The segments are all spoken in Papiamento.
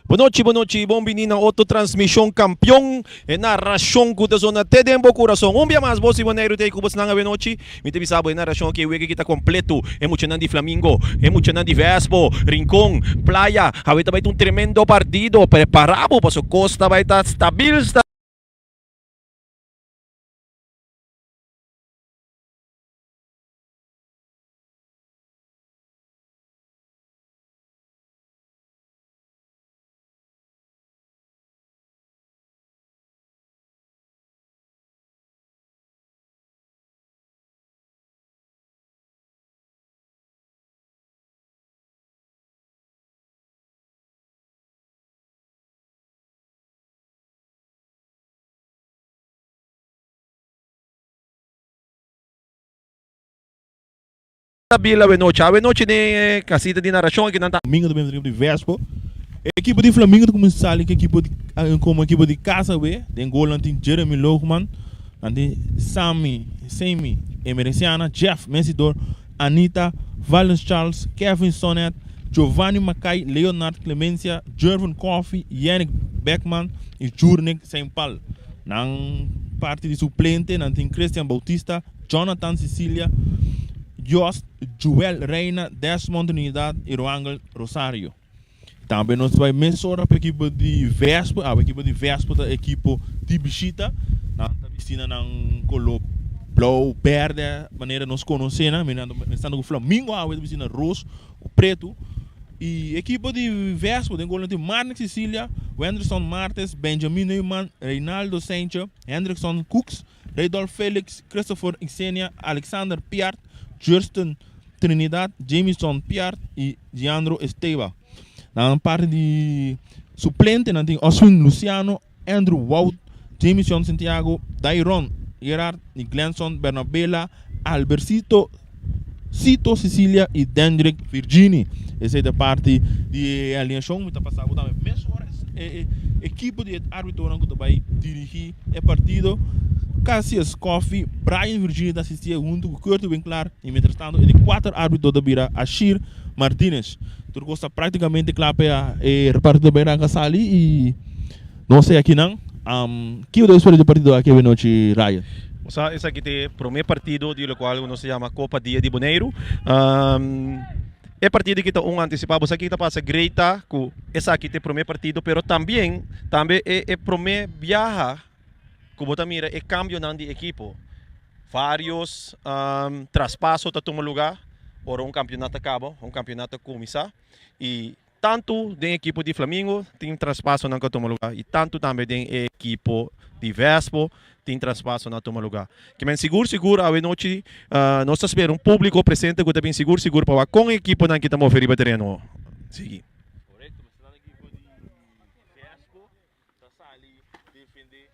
Bonochi bonochi bon bini na otro transmision campeon e narracion cu ta zona te den bo curason un bia mas bo si Boneiru ta ey cu bosnan awenochi mi ta bisa bo e narracion aki e wega aki ta completo e muchanan di Flamingo e muchanan di Vespo Rincon Playa awe ta bay ta un tremendo partido prepara bo paso cos ta bay ta stabil Stabil awenochi. Awenochi den e casita di narracion aki nan ta. Flamingo ta bini riba di Vespo. E ekipo di Flamingo ta kuminsá sali ku ekipo di komo ekipo di casa awe. Den gol nan tin Jeremy Loogman, nan tin Sammy, Samy Emerenciana, Jeff Messidor, Anita, Valens Charles, Kevin Sonet, Giovanni Mackay, Leonard Clemencia, Jervin Coffie, Yannick Beckman i Jurnick Sainpal. Nan parti di suplente nan tin Christian Bautista, Jonathan Cecilia, Jost, Joel Reina, Desmond Trinidad i Roangel Rosario. Tambe nos bai mesora pa ekipo di Vespo. Awe ekipo di Vespo ta ekipo di bishita. Nan ta bisti na nan koló blou, bèrdè, manera nos konosé nan. Mirando pensando ku Flamingo awe ta bisti na ros ku pretu. I ekipo di Vespo den gol nan tin Marnix Cecilia, Wenderson Martes, Benjamin Neuman, Reinaldo Saintje, Hendrickson Cooks, Reydolf Felix, Christopher Ixenia, Alexander Piart, Jurston Trinidad, Jamison Piart y Giandro Esteva. Na parti di suplentenan tin Oswin Luciano, Andrew Wout, Jamison Santiago, Dairon Gerard y Glenson Bernabela, Albercito Cito Cecilia y Dendrick Virgini. Esey ta parti di e alineacion. Mi ta pasa bo tambe mesora e ekipo di e arbitonan cu ta bay dirigi e partido. Cassius Coffie, Brian Virgini ta asisti hunto cu Curty Winklaar y mientras tanto e di cuater arbito ta bira Ashir Martinez. Tur cos ta practicamente cla pa e partido bay ranca sali y nos ta akinan. Kico ta espera di e partido aki awenochi Ryan? Bo sa esaki ta e prome partido di locual nos ta yama Copa Dia di Boneiru. E partido aki ta un anticipa. Bo sa kico ta pasa great ta cu esaki ta e prome partido pero tambien tambe e e prome biaha cu bo ta mira e cambionan di ekipo. Varios traspaso ta tuma lugar ora un campeonato ta caba, un campeonato ta cuminsa y Tantu den ekipo di Flamingo tin traspasonan ku a tuma lugá i tantu tambe den e ekipo di Vespo tin traspasonan a tuma lugá. Ke men sigur sigur awe nochi nos ta spera un públiko presente ku ta bin sigur sigur pa wak kon e ekiponan ki ta move riba tereno sigui. Korekto, mester nan ekipo di Vespo ta sali defende.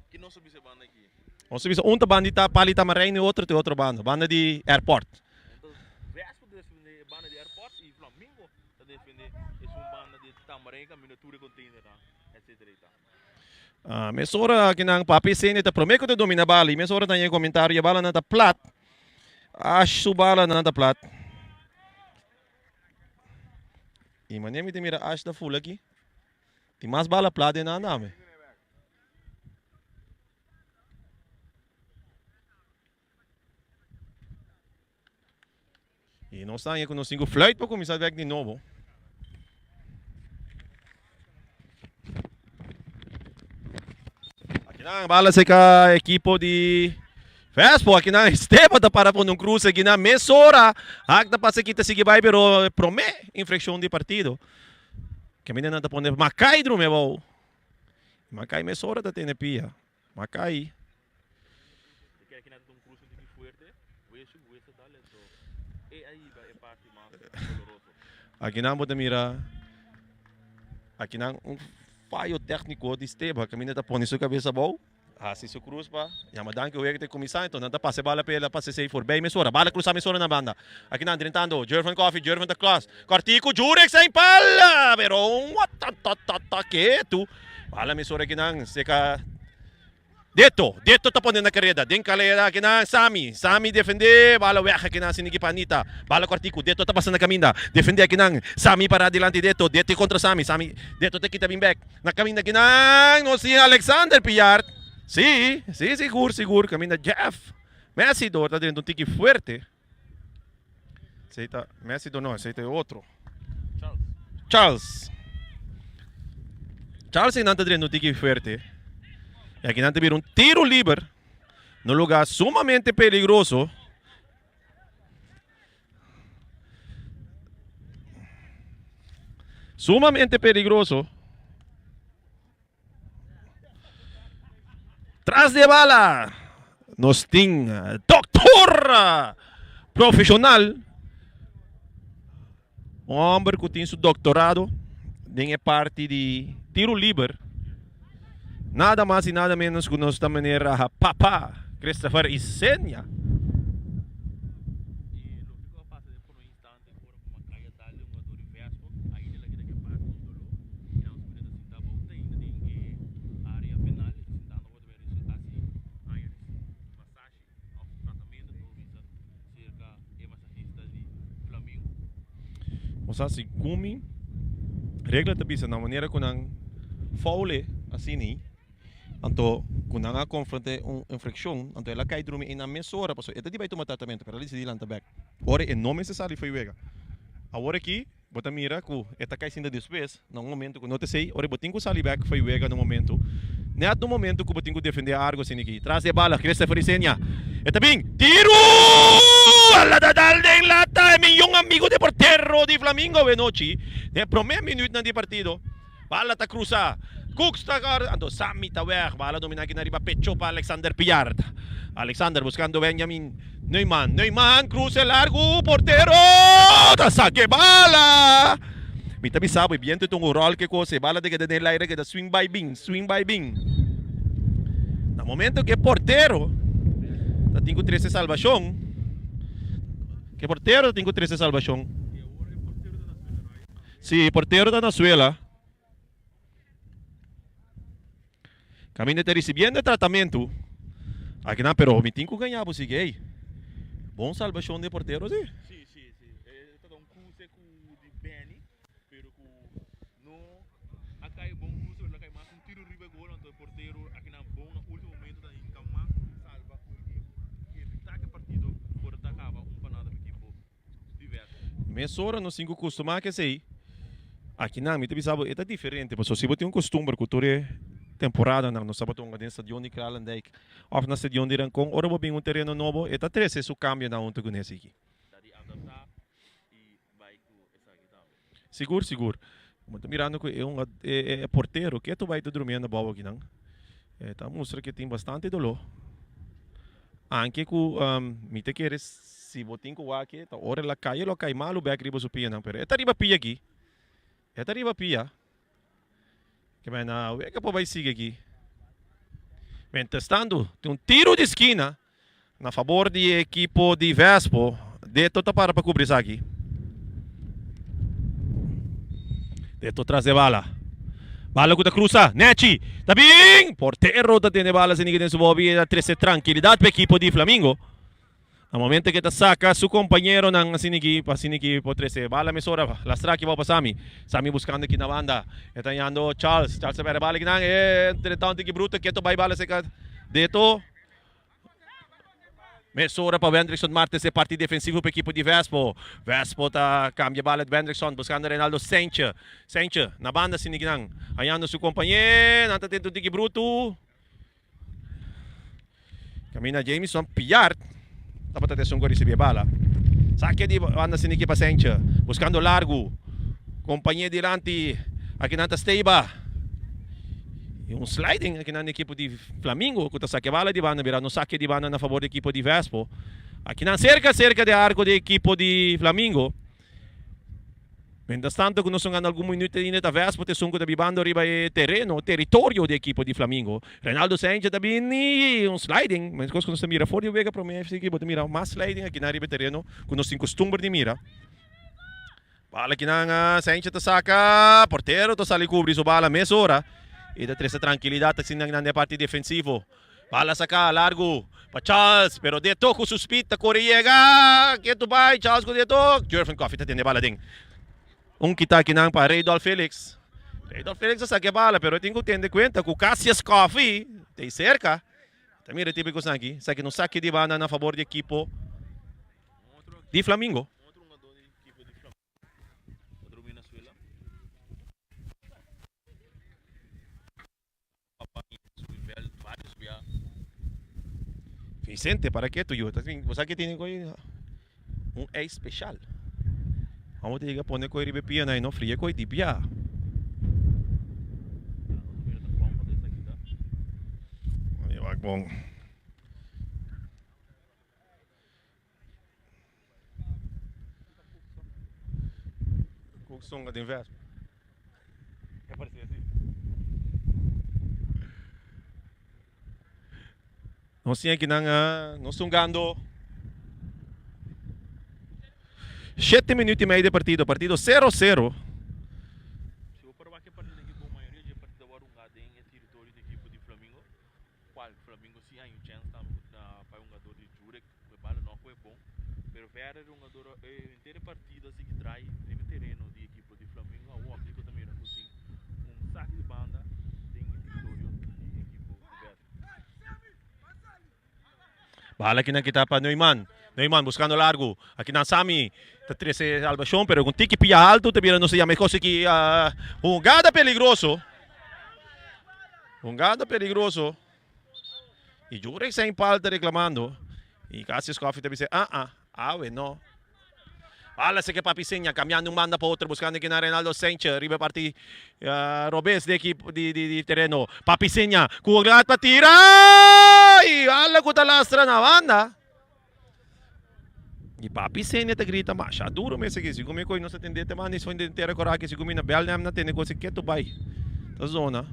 Ki nos a bisa e banda aki? Nos a bisa un ta banda di Pali Tamarijn i otro ta e otro banda, banda di airport. Entonces Vespo ta defende e banda di airport i Flamingo ta defende esun banda di Tamarijn kaminda tur e containernan etcetera i ta. Mesora kinan Papi Sene ta prome ku ta domina bala i mesora ta haña e komentario e balanan ta plat. Ash su balanan ta plat. I manera mi ta mira Ash ta ful aki. Tin mas bala plat den nan dame. I nos ta haña ku nos tin ku fluit pa kuminsá bèk di nobo. Akinan bala seka ekipo di Vespo. Akinan Esteban ta para pone un krus akinan mesora. Hak ta pasa kita sigui bai pero promé infrakshon di partido. Caminda nan ta pone Makai drumi abou. Makai mesora ta tene pia. Makai. Aki nan bo ta mira aki nan un fayo tecnico di Steba. Caminda ta pone su cabeza abou. Hasi su cruz pa yama danki wega ta cuminsa enton nan ta pasa e bala pa el a pasa esey forbey mesora bala crusa mesora na banda aki nan drentando Jervin Coffie Jervin ta cross cortico Jurek zijn pala pero un watatata ketu bala mesora aki nan seca. Deto, Deto ta pone na kareda, den kalera akinan Sami, Sami defende, bala wèg akinan sinigi pa Anita, bala kòrtiku, Deto ta pasa na kaminda, defende akinan, Sami pará dilanti Deto, Deto kontra Sami, Sami, Deto ta kita bin bèk, na kaminda akinan nos tin Alexander Pillard, si, si sigur, sigur, kaminda Jeff, Messi dor ta drenta un tiki fuerte, esei ta Messi dor no, esei ta e otro, Charles, Charles einan ta drenta un tiki fuerte, y akinan ta bira un tiro liber, na un lugar sumamente peligroso. Sumamente peligroso. Tras de bala nos tin doctor profesional. Un homber cu tin su doctorado den e parti di tiro liber. Nada mas y nada menos cu nos ta meneer Papa Christopher Isenia. Y loke cu a pasa den prome instante ora cu Macaya dal den un jugador di Vespo, ainda el a keda ke parti di dolor y nan su ta sinta abou te ainda den e area penal y ta sintando awor ta bay haci haña masashi of tratamento por bisa cerca e masahista di Flamingo. Bo sa si gumi regla ta bisa na manera ku nan foule asini anto ku nan a konfronte un infrakshon anto el a kai drumi einan mesora pasobra e ta di bai tuma tratamentu pero el a disidi lanta bek ora e no mester sali for e wega. Awor aki bo ta mira ku e ta kai sinta despues na un momento ku no ta esei ora bo tin ku sali bek for e wega na un momento net na un momento ku bo tin ku defende argo asina aki. Tras di e bala Christopher Isenia e ta bin tiru! Ala ta dal den lata e miyon amigo di portero di Flamingo awe nochi den e prome minuutnan di partido. Bala ta krusa Cooks ta kòrda anto Sammy ta wèg bala domina aki na riba pecho pa Alexander Pillard. Alexander buskando Benjamin Neumann. Neumann kruse largu portero ta saka e bala. Mi ta bisa bo e biento ta un ròl ke kos e bala ta keda den laire keda swing bai bin swing bai bin. Na momento ku e portero ta tin ku trese salbashon ke portero ta tin ku trese salbashon. Si portero ta na suela, caminda ta ricibiendo e tratamento akinan, pero mi tin cu gaña bo si ey. Bon salbacion di e portero si. Si, si, si. E ta un cruce cu di Benny, pero cu no a cay bon cruce, pero a cay mas un tiro riba e gol, anto e portero akinan bon na ultimo momento ta hinca mas salba cu e equipo, evita cu e partido por ta caba un pa nada pa equipo. Mesora nos tin ku kustumá ku esei. Akinan mi ta bisa bo e ta diferente pasobra si bo tin un kustumber ku tur e temporadanan nos tabata hunga den stadion di Kralendijk òf na stadion di Rincon ora bo bin un tereno nobo e ta trese su kambionan huntu ku nes aki. Sigur sigur. Bo ta mirando ku e hunga e portero ke ta bai ta drumiendo abou akinan e ta mustra ke tin bastante doló. Anke ku mi ta kere si bo tin ku wak ta ora el a kai el lo kai malu bek riba su pianan pero e ta riba pia aki. E ta riba pia. Ke men a wega por bai sigui aki. Mientrastanto tin un tiro di skina na fabor di e ekipo di Vespo. Deto ta para pa kubri esaki. Deto tras de bala. Bala ku ta krusa. Nechi ta bin! Portero ta tene bala sin den su bobi. E ta trese trankilidat pa ekipo di Flamingo. Na momento ke ta saka su kompañeronan asina ki pa asina ki por trese bala mesora lastra aki bou pa Sami. Sami buskando aki na banda. E ta yando Charles. Charles ta bere bala kinan. E entretanto tiki bruto keto bai bala seka Deto. Mesora pa Wendrickson Martes e parti defensivo pa ekipo di Vespo. Vespo ta kambia bala di Wendrickson buskando Reinaldo Senche. Senche na banda asina kinan. Hañando su kompañe. Nan ta tenta un tiki bruto. Camina Jamison Piart tabata ta esun ku a risibí e bala. Sake di banda sin ekipa Senche. Buskando largu. Kompañé dilanti. Akinan ta Steiba. I un sliding akinan di ekipo di Flamingo ku ta sake bala di banda bira no sake di banda na fabor di ekipo di Vespo. Akinan serka serka di arko di ekipo di Flamingo. Mientras tanto ku nos ta gana algun minuut ainda ta Vespo ta esun ku ta bibando riba e tereno, teritorio di ekipo di Flamingo. Reinaldo Sanchez ta bini un sliding, meskos ku nos ta mira for di wega prome FC aki bo ta mira mas sliding akinan riba e tereno ku nos tin kustumber di mira. Bala akinan Sanchez ta saka, portero ta sali kubri su bala mesora i ta trese trankilidat asina akinan den e parti defensivo. Bala saká largu pa Charles, pero Deto ku su speed ta kore yega. Ketu bai Charles ku Deto. Jervin Coffie ta tende bala den. Un kita akinan pa Reydolf Felix. Reydolf Felix a saka e bala, pero e tin ku tende kuenta ku Cassius Coffie ta ei serka. Ta mira e tipo di kosnan aki. Esaki no saki di banda na fabor di ekipo di Flamingo. Vicente, para ke tu yu? Bo sa ke tene koe un ijs special. Amo te yega pone koe riba e pia nan y no fria koe di bia. Wak bon. Cookson den Vespa. Nos tin aki nan nos ta hungando shete minuut y medio di partido, partido sero sero. Cual Flamingo si hay un chance tambe cu ta pa e hungador di Jurek cu e bala no a coge bon pero verder e hungador e henter e partido a sigui draai riba e tereno di ekipo di Flamingo awor aki cu ta mira cu tin un saki di banda den e teritorio di ekipo di Verder. Bala akinan kita pa Neumann. Neumann buscando largo. Akinan Sami ta trece salvacion pero con tiki pia alto ta bira no se llama e cosa aki hungada peligroso. Hungada peligroso. Y Jurek Saint Paul ta reclamando. Y Cassius Coffee ta bisa ah ah awe no. Bala seke Papi Seña cambiando un banda pa otro buscando kinan Renaldo Sanchez riba e parti robes di ekipo di di tereno. Papi Seña cu glad pa tira y bala cu ta lastra na banda. Y Papi Seña ta grita masha duro mes aki. Sigun mi coy nos a tende te manda y son den tera cora aki sigun mi na bel na tende cosa keto bay ta zona. Ta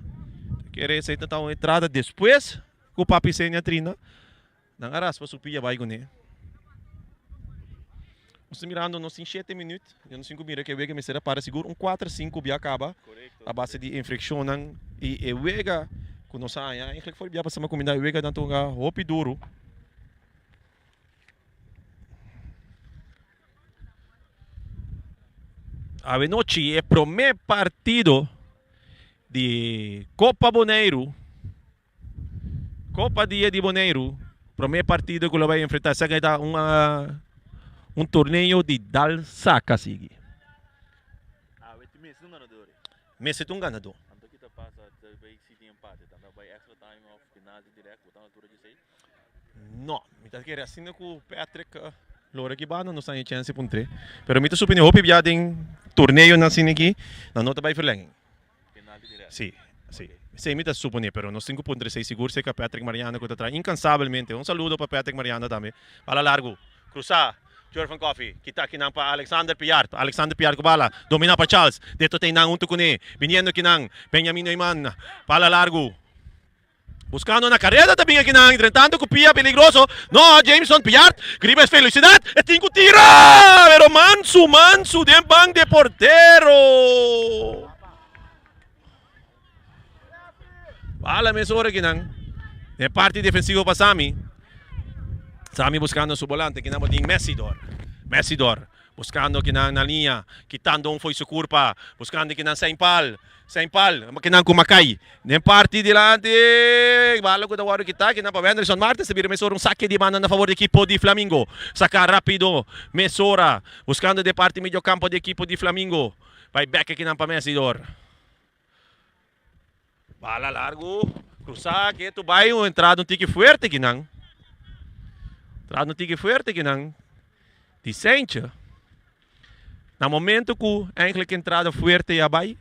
kere esey ta un entrada despues cu Papi Seña trina. Nan a raspa su pia bai kuné. Nos ta mirando nos tin shete minüt. Yo no sin ku mira ku e wega mester a para sigur un kuater sinku bia kaba a base di infrakshonnan i e wega ku nos a haña eigentlik for bia pasá kuminda e weganan ta hunga hopi duru. Awenochi e promé partido di Kopa Boneiru. Copa Dia di Boneiru, prome partido cu lo bay enfrenta esaki ta un un torneo di dal saca sigui. Awe tin mester un ganador. Mester tin un ganador. Anto ki ta pasa ta bay si tin empate ta bay extra time of penalti direct bo ta na altura dje esey? No, mi ta kere asina cu Patrick Lora ki banda nos ta haña chance pa un tre pero mi ta supone hopi bia den torneonan asina aki nan no ta bay verlenging. Penalti direct. Sí, sí. Esei mi ta suponé, pero nos tin ku puntra esei sigur serka Patrick Mariano ku ta traha inkansabelmente. Un saludo pa Patrick Mariano tambe. Bala largu, krusá, Jorvan Coffie, kita akinan pa Alexander Piart. Alexander Piart ku bala, dominá pa Charles. Deto ta einan huntu kuné. Biniendo akinan, Benjamin Neumann, bala largu. Buscando na careda ta bin akinan, entretanto cu pia peligroso. No, Jameson Piart, riba es felicidad, e tin cu tira! Pero Mansu, Mansu den ban de portero. Bala mesora akinan. Den parti defensivo pa Sami. Sami buscando su volante, akinan bo tin Messidor. Messidor. Buscando kinan na liña, kitando un fo'i su curpa, buscando kinan Saint Paul, Saint Paul, kinan cu Macay, den parti dilanti, bala cu ta wordo kita, kinan pa Wenderson Martins, ta bira mesora un sake di banda na favor di ekipo di Flamingo, saca rapido mesora, buscando den parti medio campo di ekipo di Flamingo, bay bek kinan pa Messidor. Bala largu, cruza ketu bay un entrada un tiki fuerte kinan. Entrada un tiki fuerte kinan. Di Seintje. Na momento cu eigenlijk entrada fuerte ya bay,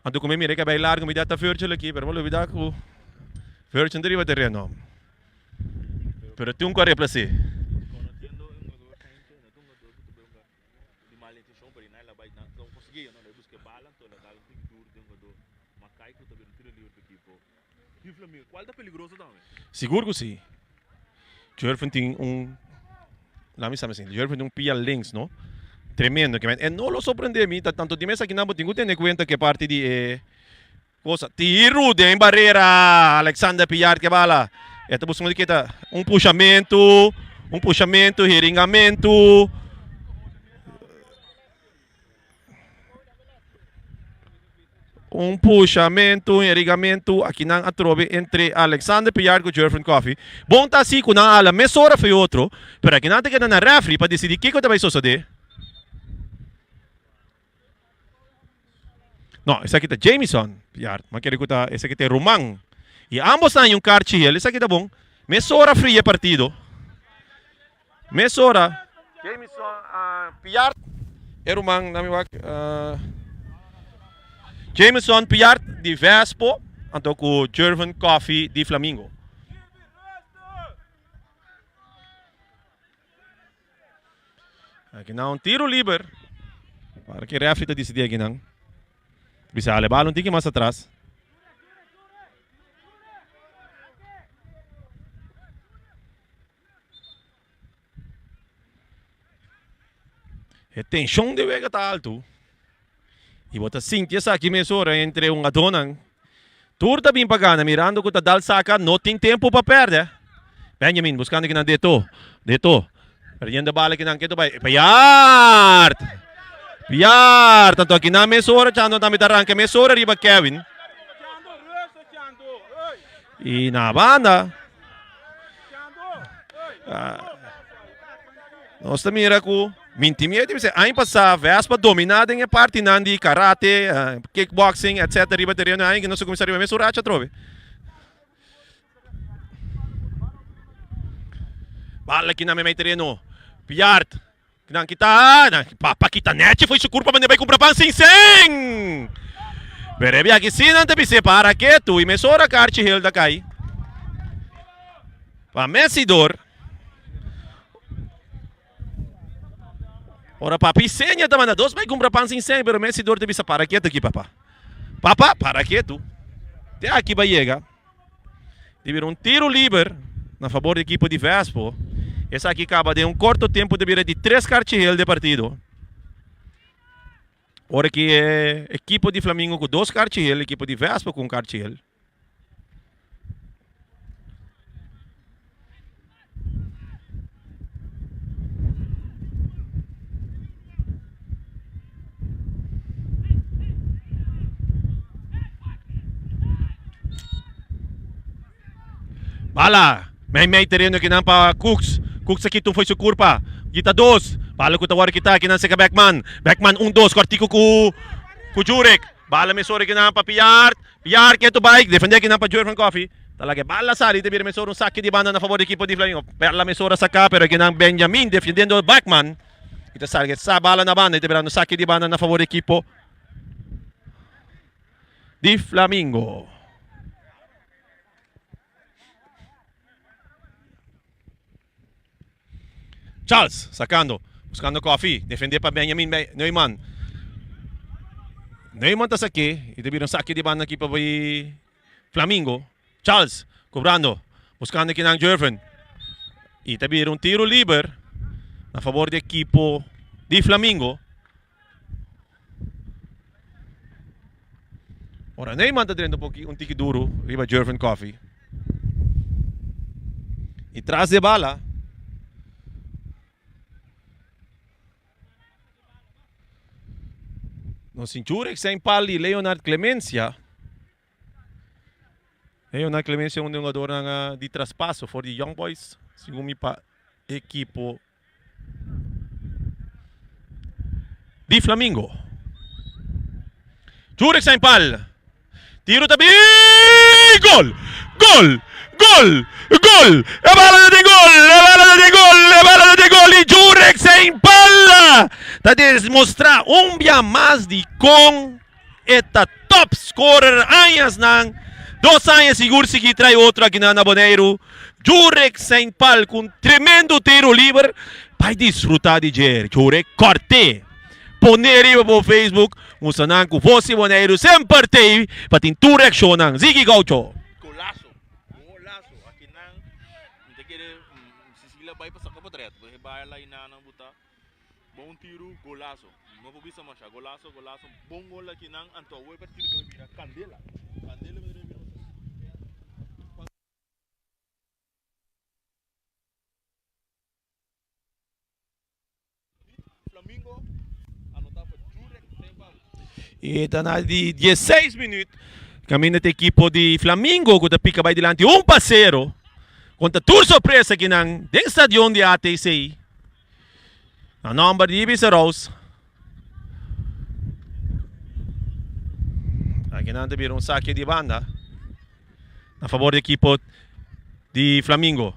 anto cu mi mira ke bay largu mi ta Virgil aki, pero mi olbida cu Virgil ta riba tereno. Pero tin un cu a replace. Di mal intencion pero na el a bai na no consigui no el busca e bala anto el a dal un tiki duro den jugador Makai cu ta bira un tiro libre pa ekipo di Flamingo cual ta peligroso tambe. Sigur cu si. Jurven tin un laat mi sa mi Jurven tin un pia links no tremendo ke men e no lo sorprende mi ta tanto di mes aki nan bo tin cu tene cuenta ke parti di e cosa. Tiru den barera Alexander Pillard ke bala. E ta buscando di kita un pushamento, un pushamento, hiringamento. Un pushamento, un herigamento aki nan atrobe entre Alexander Piar ku Jervin Coffey. Bon ta asi ku nan a hala mesora for e otro, pero aki nan ta keda na refri pa disidi kiko ta bai sosode. No, esaki ta Jamison Piar, ma kere ku ta esaki ta e ruman. I ambos nan un karchi hel, esaki ta bon. Mesora fria e partido. Mesora. Jamison Piart, e ruman na mi wak. Jamison Piart di Vespo, anto ku Jervin Coffee di Flamingo. Aki nan un tiro liber. Para ki refri ta disidí aki nan. Bisa ale bal un tiki mas atras. E tenshon di wega ta altu i bo ta sinti esaki mesora entre hungadónan. Tur ta bin pa gana mirando ku ta dal saka no tin tempu pa pèrdè. Benjamin buskando kinan Deto, Deto perdiendo e bala kinan ketu bai Piart! Piart! Anto akinan mesora Chando tambe ta ranka mesora riba Kevin. I na banda Nos ta mira ku minti miedu bisa aña pasá Vespa dominá den e partinan di karate, kickboxing etc riba tereno aña ku nos a kuminsá riba mes un racha atrobe. Bala aki na meimei tereno Piart nan kita nan papa kita nechi foi su kurpa manda bai kumpra pan sin sen. Pero e biaha si nan ta bis'é para ketu i mesora karchi hel ta kai pa Messidor. Ora papi seña ta manda dos bai kumpra pan sin sen pero Messidor ta bisa para ketu aki papa. Papa para ketu. Te aki bai yega. Di bira un tiro liber na fabor di ekipo di Vespo. Esaki kaba den un korto tempo ta bira di tres karchi hel de partido. Ora ki e ekipo di Flamingo ku dos karchi hel, ekipo di Vespo ku un karchi hel. Bala, mei mei tereno kinan pa Cooks. Cooks a kita un foi su kurpa. Kita dos. Bala ku ta wòrdu kita kinan seka Beckman. Beckman un dos kòrtiku ku ku Jurek. Bala mesora kinan pa Piart. Piart ketu bai defendé kinan pa Jurgen Coffee. Ta laga e bala sali ta bira mesora un saki di banda na fabor di ekipo di Flamingo. Bala mesora saka pero kinan Benjamin defendiendo Beckman. I ta salga sa bala na banda i ta bira un saki di banda na fabor di ekipo di Flamingo. Charles sacando, buscando Coffee, defende pa Benjamin Neumann. Neumann ta saque y ta bira un saque di banda aki pa Flamingo. Charles cobrando, buscando kinan Jervin. Y ta bira un tiro liber na favor di equipo di Flamingo. Ora Neyman ta drenta un poki un tiki duru riba Jervin Coffee. Y tras de bala nos tin Jurek Saint-Paul y Leonard Clemencia. Leonard Clemencia un hungadornan di traspaso for di Young Boys segun mi pa ekipo di Flamingo. Jurek Sainpal. Tiro ta bin. Gol! Gol! Gol! Gol! E bala ta den gol! E bala ta den gol! E bala ta den gol! I Jurek Sainpal ta demostra un bia mas di kon e ta top scorer añasnan. Dos aña sigur sigui trae otro akinan na Boneiru. Jurek Saint Paul ku un tremendo tiro liber. Bai disfruta di dje. Jurek kòrt'é. Pon'é riba bo Facebook. Mustra nan ku Vos di Boneiru semper t'ei pa tin tur reakshonnan. Ziggy Gaucho. Golazo, golazo. Akinan mi ta kere Cecilia bai pa saka potret. Bo e bai la inana buta. Bon tiru, golazo. No por bisa masha. Golazo, golazo. Bon gol aki nan. Anto awe partido ta bira candela. Candela bira bira. E ta na di 16 minuut. Caminda te equipo di Flamingo ku ta pika bai dilanti 1-0. Konta tur sorpresa kinan den stadion di ATC. Na nomber di Ibis Rose. Akinan ta bira un sake di banda. Na favor di equipo di Flamingo.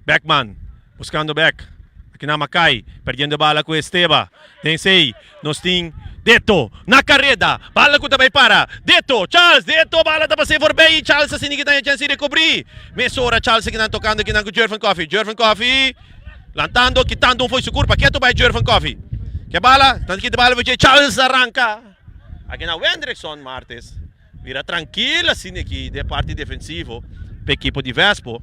Beckman buscando back. Akinan Makai perdiendo bala cu Esteba. Den sei nos tin Deto na careda. Bala cu ta bay para. Deto, Charles, Deto, bala ta pase voorbij. Charles a sinti cu ta chance di recobri. Mesora Charles akinan tocando akinan cu Jervin Coffee. Jervin Coffee lantando, kitando un fo'i su curpa. Keto bay Jervin Coffee. Ke bala, ta kita bala voor dje. Charles arranca. Akinan Wendrickson Martes. Bira trankil asina aki den parti defensivo pa ekipo di Vespo.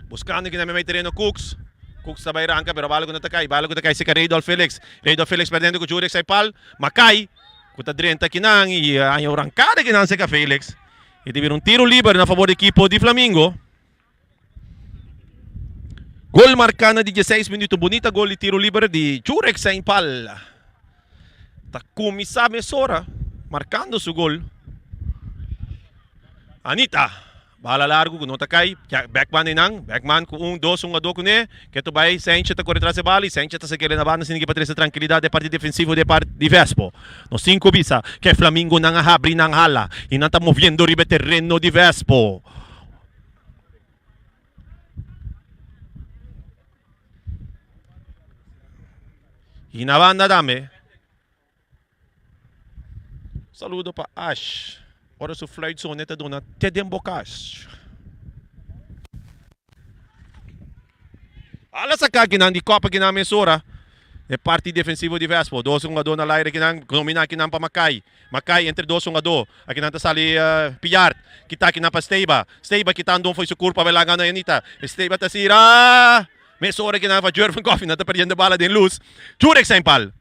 Buskando aki na meimei tereno Cooks. Cooks ta bai ranka pero bala ku no ta kai. Bala ku ta kai seka Reidolf Felix. Reidolf Felix perdiendo ku Jurek Saipal. Makai ku ta drenta akinan i haña un rankada akinan seka Felix. I ta bira un tiro liber na fabor di ekipo di Flamingo. Gol marká na di dieseis minuto. Bunita gol di tiro liber di Jurek Sainpal. Ta kuminsá mesora markando su gol. Anita, bala largu ku no ta kai. Beckman einan. Beckman ku un, dos hungadó kuné. Ketu bai, Sanchez ta kore tras e bala i Sanchez ta sekere na banda sin pa trese trankilidat den parti defensivo den parti di Vespo. Nos tin ku bisa ke Flamingonan a habri nan hala i nan ta moviendo riba e tereno di Vespo. Y na banda tambe. Saludo pa Ash. Ora su fluit sone ta duna te den bo kas. Ala saka kinan di kopa kinan mesora. E parti defensivo di Vespo. Dos hungadó na laire kinan. Domina kinan pa Makai. Makai entre dos hungadó. Akinan ta sali Pillard. Kita akinan pa Steiba. Steiba kitando un fo'i su kurpa bai laga na Anita. Steiba ta sira. Mesora kinan pa Jurven Coffie. Nan ta perdiendo bala den lus. Jurek Sainpal.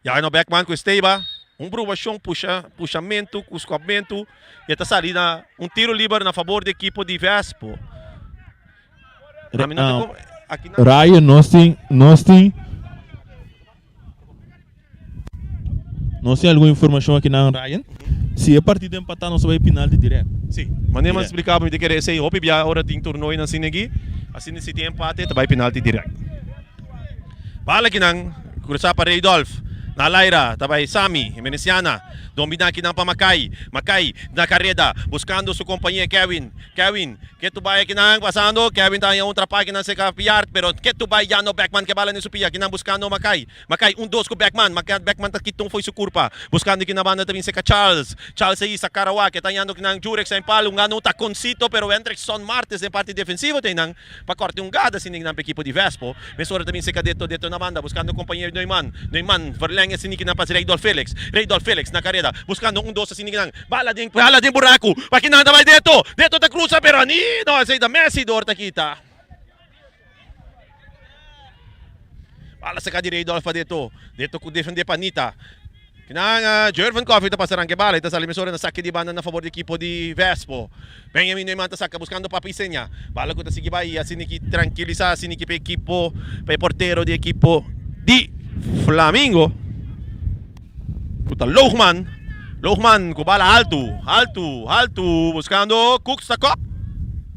Ya no Beckman ku Steiba. Un brubashon pusha pushamentu ku skòpmentu. E ta sali na un tiro liber na fabor di ekipo di Vespo. Ryan nos tin nos tin nos tin algun informashon aki nan Ryan si e partido empatá nos ta bai penalti direct. Si, manera mi a splika bo mi ta kere esei hopi bia ora tin tornoinan asina aki, asina si tin empate ta bai penalti direct. Bala kinan krusa pa Reidolf, na laira ta bai Sami, Veneciana, dombina kinan pa Makai, Makai na kareda buskando su kompañe Kevin, Kevin, ke tu bai akinan pasando, Kevin ta haña un trapa akinan serka Piart, pero ke tu bai ya no Beckman ke bala den su pia, akinan buskando Makai, Makai un dos ku Beckman, Makai Beckman ta kita un fo'i su kurpa, buskando aki na banda ta bin serka Charles, Charles a hisa kara wak, e ta hañando akinan Jurek Sainpal, un gana un takoncito, pero Wendrickson Martes den parti defensivo ta einan pa kòrta un gada asina akinan pa ekipo di Vespo, mesora ta bin serka Deto, Deto na banda buskando kompañero Neumann, Neumann verleng asina akinan pa Reidolf Felix, Reidolf Felix na kareda buskando un dos asina akinan. Bala den bala den buraku. Pa kinan ta bai Deto. Deto ta cruza pero ani no esey ta Messi door ta kita. Bala saca di Reidolf pa Deto. Deto cu defende pa Anita. Kinan Jervin Coffee ta pasa ranke bala y ta sali mesora na sake di banda na favor di ekipo di Vespo. Benjamin Neumann ta saca buscando Papi Isenia. Bala cu ta sigui bai asina ki trankilisa asina ki pa ekipo pa e portero di ekipo di Flamingo. Ku ta Loogman. Loogman ku bala altu, altu, altu, buskando Cooks ta kop.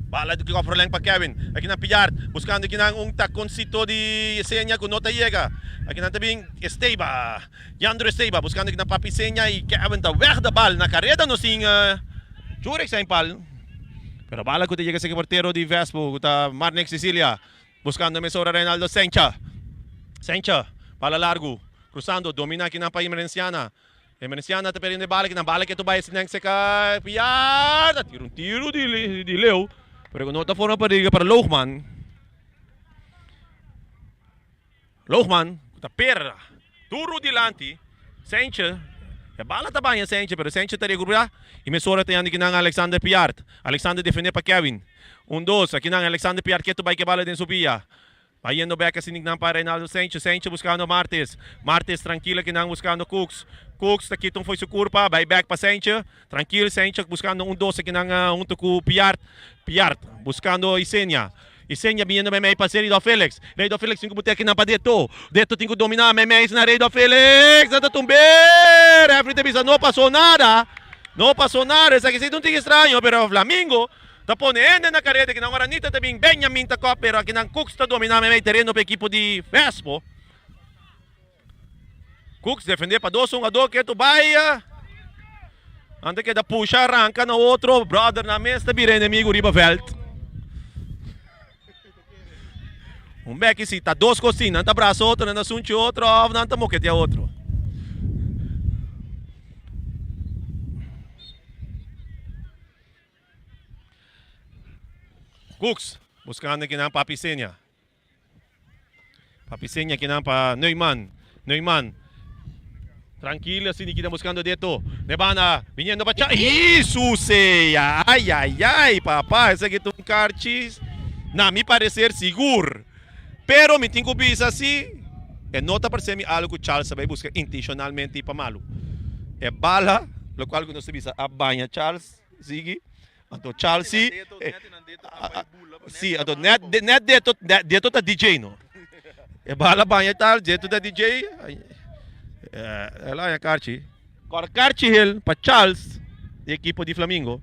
Bala di kop verleng pa Kevin. Akinan Pillard buskando kinan un takoncito di Yesenia ku no ta yega. Akinan ta bin Esteba. Yandro Esteba buskando kinan Papi Seña i Kevin ta weg de bal. Na kareda nos tin Jurek Sainpal. Pero bala ku ta yega seki portero di Vespo ku ta Marnix Cecilia. Buskando mesora Reinaldo Sencha. Sencha, bala largu. Cruzando, domina akinan pa Emerenciana. Emerenciana ta perdiendo e bala akinan. Bala ketu bai esnan seka Piar. Ta tira un tiro di di leu. Pero ku no ta forma peliger para Loogman. Loogman ku ta perda. Duro dilanti. Sentje. E bala ta baña Sentje, pero Sentje ta recuperá. Y mesora ta yanda akinan Alexander Piart. Alexander defende pa Kevin. Un dos. Akinan Alexander Piart ketu bai ke bala den su pia. Bayendo bek asina nan pa Reinaldo Sencho. Sencho buscando Martes. Martes trankil akinan buscando Cooks. Cooks ta kita un fo'i su curpa. Bay bek pa Sencho. Trankil Sencho buscando un dos akinan hunto cu Piart. Piart buscando Isenia. Isenia biniendo meimei pa Seridor Felix. Reidor Felix tin ku bute akinan pa Deto. Deto tin ku dominá meimei na Reidor Felix. Nan ta tumb'é. Refri ta bisa no pasó nada. No pasó nada. Esaki si ta un tiki straño pero Flamingo ta pone hende na kareda akinan. Ora Anita ta bin Benjamin ta kòp pero akinan Cooks ta dominá meimei tereno pa ekipo di Vespo. Cooks defendé pa dos hungadó ketu bai. Nan ta keda pusha ranka na otro. Brother nan mes ta bira enemigo riba veld. Un beki si ta dos kos tin. Nan ta brasa otro, nan ta sunchi otro of nan ta moketea otro. Cooks buscando kinan Papi Senia. Papi Senia kinan pa Neumann. Neumann. Tranquilo así Nikita buscando Deto. De banda viniendo pa Cha. Isusea. Ay ay ay papá. Ese que un karchi. Na mi parecer sigur. Pero mi tin ku bisa si e no ta parse mi algo ku Charles a bai buska intencionalmente pa malu. E bala, locual ku nos ta bisa a baña Charles, sigui. Anto Charles si, si, anto net, net Deto, Deto ta DJ no. E bala baña Charles, Deto ta DJ. El a haña karchi. Kor karchi hel pa Charles di ekipo di Flamingo.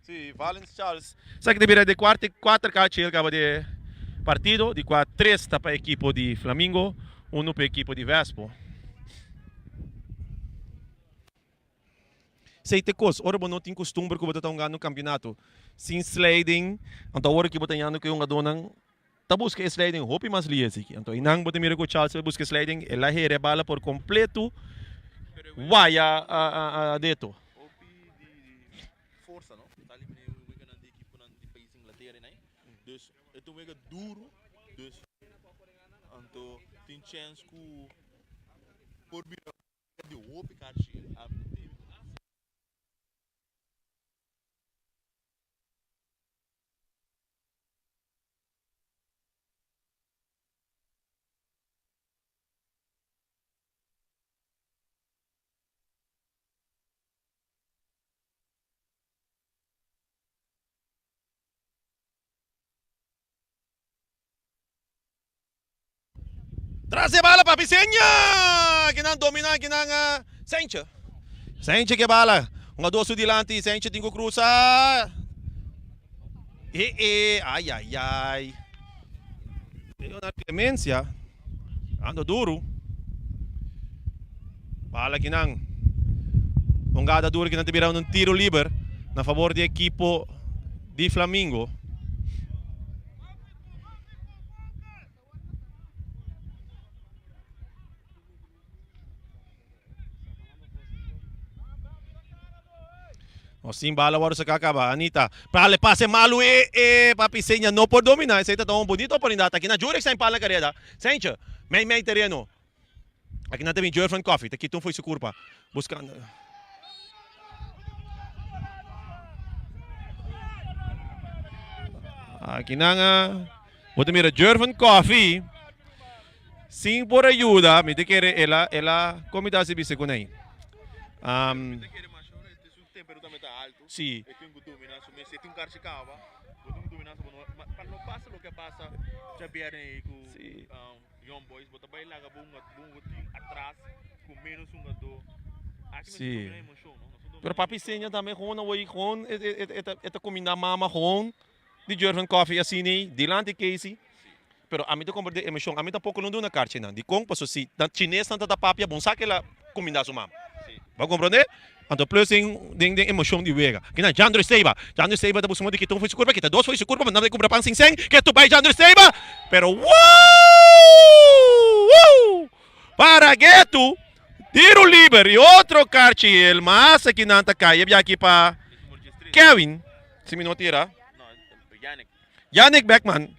Si, Valens Charles. Esaki ta bira di kuarta i kuater kachi el kaba di e partido, di kua tres ta pa ekipo di Flamingo, unu pa ekipo di Vespo. Esei ta e kos, ora bo no tin kustumber ku bo ta ta hungando un kampionato sin sliding, anto awor aki bo ta yando ku e hungadónan ta buska e sliding hopi mas lihe esaki. Anto einan bo ta mira ku Charles ta buska e sliding, el a hera e bala por kompleto waya a Deto. Hopi di forsa no ta elimina e weganan di ekiponan di pais Inglaterra en ai. Dus e ta un wega duro dus anto tin chens ku por bira di hopi karchi. Tras e bala papi Senja! Kinan domina kinan Senche. Senche ke bala. Un a dos su dilanti. Senche tin ku krusa. E e ay ay ay. Leonard Clemencia ando duru. Bala kinan. Un gada duru kinan ta bira un tiro liber na favor di ekipo di Flamingo. Nos tin bala wòrdu saká kaba. Anita, pale pase malu e e papi Seña no por dominá. Esei ta ta un bonito oportunidat. Aki na Jurek sa pala kareda. Senche, mei mei tereno. Aki nan ta bin Jurven Coffee. Ta kita un fo'i su kurpa. Buskando. Aki nan a bo ta mira Jurven Coffee sin por ayuda mi ta kere el a el a kon mi ta hasi bisa ku nan Mi ta kere masha ora e su temperatura tambe ta alto. Si. E tin ku domina su mes. E tin un karchi kaba. Bo tin ku domina su pa no pasa loke a pasa djabièrnè ei ku Young Boys. Bo ta bai laga bo hunga team atras ku menos hungadó. Aki mester domina emocion no. Nos a domina Pero papi Seña tambe gewoon awor gewoon e ta cuminda mama gewoon di Jurgen Coffee asina ei dilanti Casey. Pero ami ta comprende emocion. Ami tampoco lo duna karchi nan. Dikon? Pasobra si nan chinesnan ta ta papia bon sa kila cuminda su mama. Bo a comprende? Anto plus den den den emocion di wega. Kinan Jandro Esteba. Jandro Esteba ta busca modo di kita un fo'i su curpa, kita dos fo'i su curpa, mandando e cumpra pan sin sen. Ke tu bai Jandro Esteba! Pero woo! Woo! Para Getu, tiro liber y otro karchi el mas akinan ta kai. E biaha aki pa Kevin, si mi no tira. Yannick Beckman.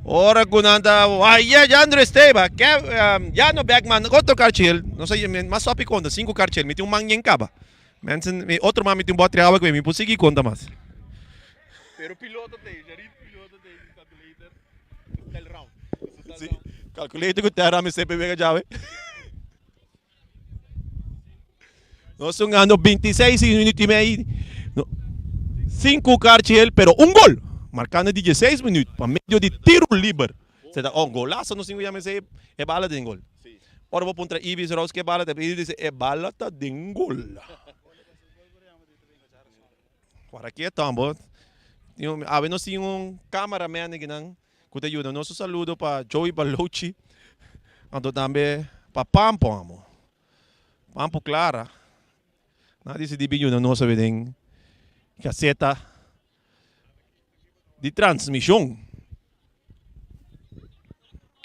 Ora ku nan ta waya Jandro Esteba, Kev, um, Jano Beckman, otro karchel, no sé, mas sopi konta, sinku karchel, mi tin un man yen kaba. Mensen, mi otro man mi tin un botri awa ku mi por sigui konta mas. Pero piloto te, Jarid piloto te, calculator, tel round. Sí. Calculator ku terra mester pe wega djawe. Nos jugando 26 minuut y mei. 5 karchi pero un gol. Marcando di 16 minuut pa medio di tiro liber. Se ta, oh, golazo nos tingo llama ese e bala den gol. Ora bo puntra Ibis Roos ke bala ta, Ibis dice e bala ta den gol. Ora ke tambo. Awe nos tin un cameraman akinan ku ta yuda nos. Un saludo pa Joey Balochi. Anto tambe pa Pampo amo. Pampo Clara. Nan a disidí bin yuda nos awe den kaseta di transmishon.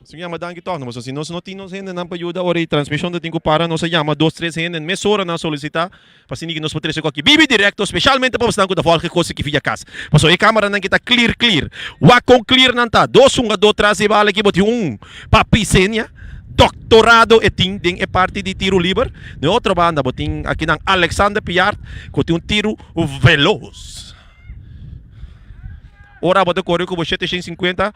Nos yama danki tòg, pasobra si nos no tin nos hendenan pa yuda ora e transmishon ta tin ku para, nos a yama dos tres hende mesora nan a solisitá pa asina ki nos por trese ku aki bibi direkto spesialmente pa esnan ku ta vòlg e kos aki via kas. Pasobra e kameranan ki ta clear clear. Wak kon clear nan ta. Dos hungadó tras di e bala aki bo tin un Papi Senia, doktorado e tin den e parti di tiru liber. Den otro banda bo tin akinan Alexander Piart ku tin un tiru velos. Ora bo ta kore ku bo 750,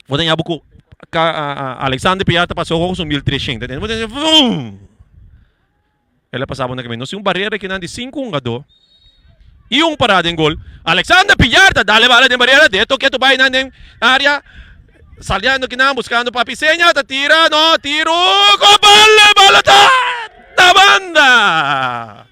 bo ta ña bo ku Alexander Piar ta pasa hoog su 1300. Bo ta vum! El a pasa bo na kaminda. Nos tin un barera kinan di sinku hungadó i un parada den gol. Alexander Piar ta dale bala den barera, de toke tu bai nan den área. Saliendo kinan buskando Papi Seña ta tira, no, tiro, ko bala, bala ta na banda.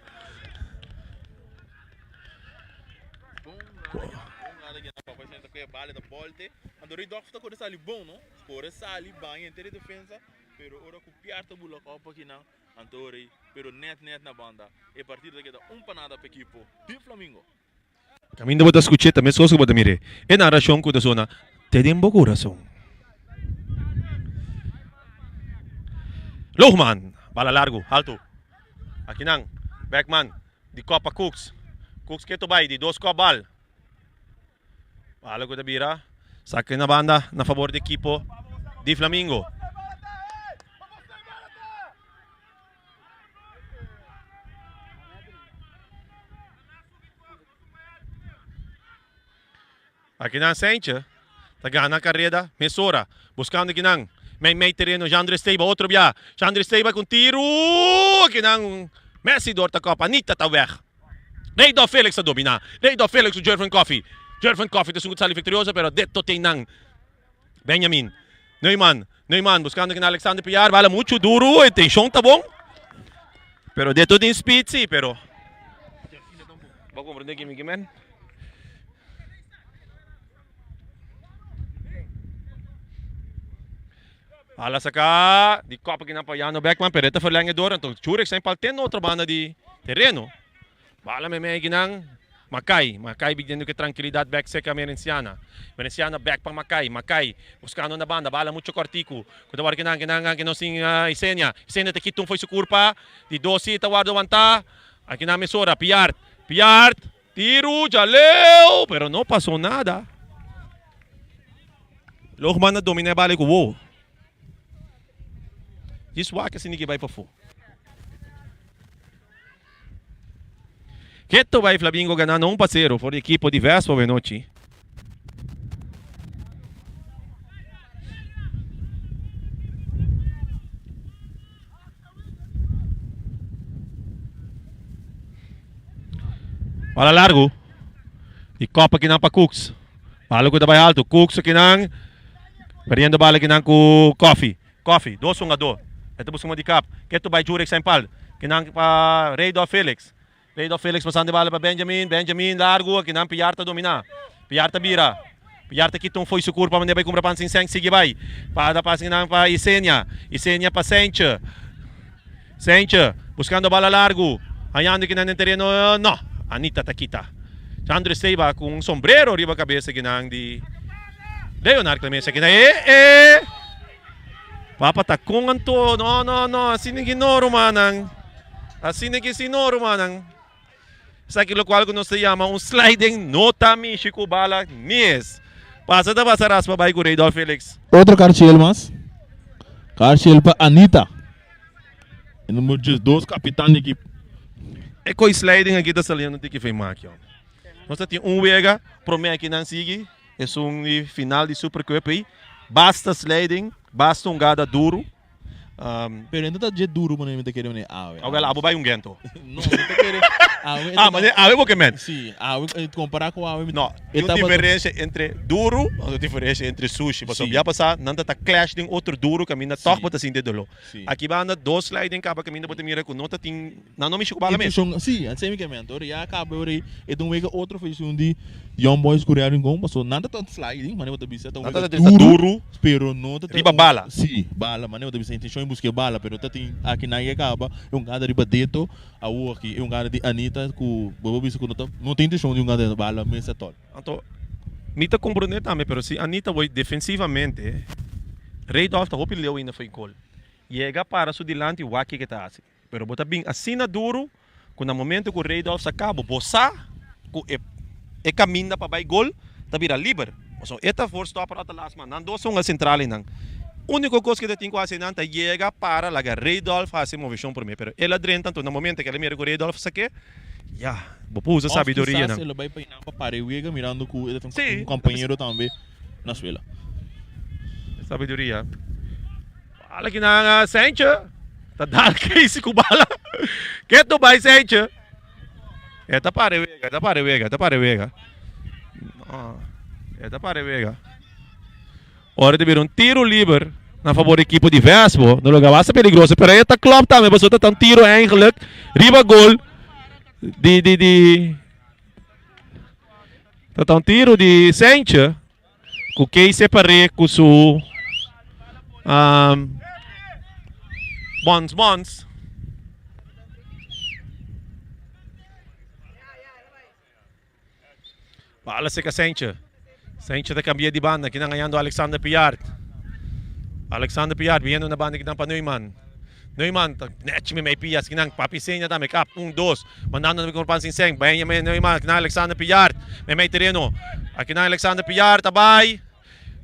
Kaminda bo ta skuch'é ta meskos ku bo ta mir'é. E narashon ku ta sona te den bo kurason. Lohman, bala largu, haltu. Akinan, Beckman. Di kop pa Cooks. Cooks ketu bai di dos kop bal. Bala ku ta bira. Saki na banda na fabor di ekipo di Flamingo. Akinan Seintje ta gana kareda mesora buskando akinan mei mei tereno Jandre Steba otro bia Jandre Steba ku un tiru akinan Messi dor ta kopa Anita ta weg Reidolf Felix ta domina Reidolf Felix ku Jervin Coffie Jervin Coffie ta esun ku ta sali viktorioso pero deto tin nan Benjamin Neumann Neumann buskando akinan Alexander Piar bala muchu duru e tenshon ta bon pero deto tin speed si pero Bo komprende kimi kimen. Ala saca di kop aki nan pa Jano Beckman, pero e ta verlenge door, enton Jurek zijn pal ten otro banda di terreno. Bala meme aki nan, Makai, Makai bidiendo ke tranquilidad bek seca Merenciana. Merenciana bek pa Makai, Makai buscando na banda, bala mucho cortico. Ku ta worde kinan, kinan, kinan nos tin Isenia. Isenia ta kita un fo'i su curpa, di dosi ta worde wanta. Aki nan mesora, Piart, Piart. Tiru djaleu, pero no pasó nada. Loogman a domina e bala ku wowo. Djis wak asina ke bai pafó. Keto bai Flamingo ganando 1-0 for di ekipo di Vespa awenochi. Bala largu. Di kop akinan pa Cooks. Bala ku ta bai alto. Cooks akinan. Perdiendo bala akinan ku Coffee. Coffee, dos hungadó. E ta buska un di kap. Ketu bai Jurek Saint Paul. Kinan pa Reydolf Felix. Reydolf Felix pasando e bala pa Benjamin. Benjamin largu. Akinan Piar ta dominá. Piar ta bira. Piar ta kita un fo'i su kurpa manera bai kumpra pan sin sèn. Sigui bai. Pa da pas akinan pa Isenia. Isenia pa Seintje. Seintje buskando bala largu. Hañando kinan den tereno. No. Anita ta kita. Chandre Seiba ku un sombrero riba kabes akinan di Leonard Clemencia akinan. E e! Papa ta kon anto. No, no, no. Asina ki no, rumannan. Asina ki si no, rumannan. Esaki lokual ku nos ta yama un sliding no ta mishi ku bala mies. Pasa ta pasa raspa bai ku Reydolf Felix. Otro karchiel mas. Karchiel pa Anita. E number 12 kapitan di ekip. E koi sliding aki ta saliendo tiki fei maki hombre. Nos ta tin un wega prome aki nan sigui esun di final di Super Cup ei. Basta sliding. Basta un gada duru. Pero e no ta dje duru manera mi ta kere manera awe. Awel abo bai un gento. No, mi ta kere awe. Ah, manera awe bo ke men. Si, awe kompara ku awe. No, tin un diferensia entre duru, un diferensia entre sushi. Pasobra bia pasá nan ta ta clash den otro duru kaminda tòg bo ta sinti e doló. Aki banda dos sliding kaba kaminda bo ta mira ku no ta tin Nan no mishi ku bala mes. Sí, así mi ke men. Ora ya kaba ora e ta un wega otro versión di Young Boys ku Real Rincon paso nan ta ta sliding manera bo ta bisa ta un wega duru pero no ta ta Riba bala. Sí, bala manera bo ta bisa intencion di buska e bala pero ta tin aki nan ya kaba e un gada riba Deto awor aki e un gada di Anita ku bo por bisa ku no ta no tin intencion di un gada bala mes atol. Anto mi ta comprende tambe pero si Anita woi defensivamente Reidolf ta hopi leu ainda fo'i gol yega para su dilanti wak kiko e ta hasi. Pero bo ta bin asina duru ku na momento ku Reidolf saka bo, bo sa ku e e kaminda pa bai gol ta bira liber. Pasobra e ta voorstopper òf ta last man. Nan dos ta hunga sentral einan. Úniko kos ku e ta tin ku hasi einan ta yega para laga Reidolf hasi e moveshon promé. Pero el a drenta anto na momento ku el a mira ku Reidolf sak'é, ya, bo por usa Òf sabiduria kisas nan. el a bai pa einan pa para e wega mirando ku e ta tin un kompañero tambe na suela. Sabiduria. Bala ki nan Sentje ta dal Casey ku bala. Keto bai Sentje. E ta pare wega, e ta pare wega, e ta pare wega. No, e ta pare wega. Ora ta bira un tiro liber na favor di ekipo di Vespo. No loga basta peligroso, pero e ta klop tambe pasobra ta un tiro eigenlijk riba gol di di di ta un tiro di Sentje. Ku kei separ'é ku su bons bons. Bala seka Sentje. Sentje ta kambia di banda. Kinan hañando Alexander Piart. Alexander Piart biniendo na banda kinan pa Neumann. Neumann ta nechi meimei pia kinan Papi Seña tambe kap un dos mandando na Pan Sin Sen Benjamin Neumann kinan Alexander Pillard meimei tereno akinan Alexander Pillard ta bai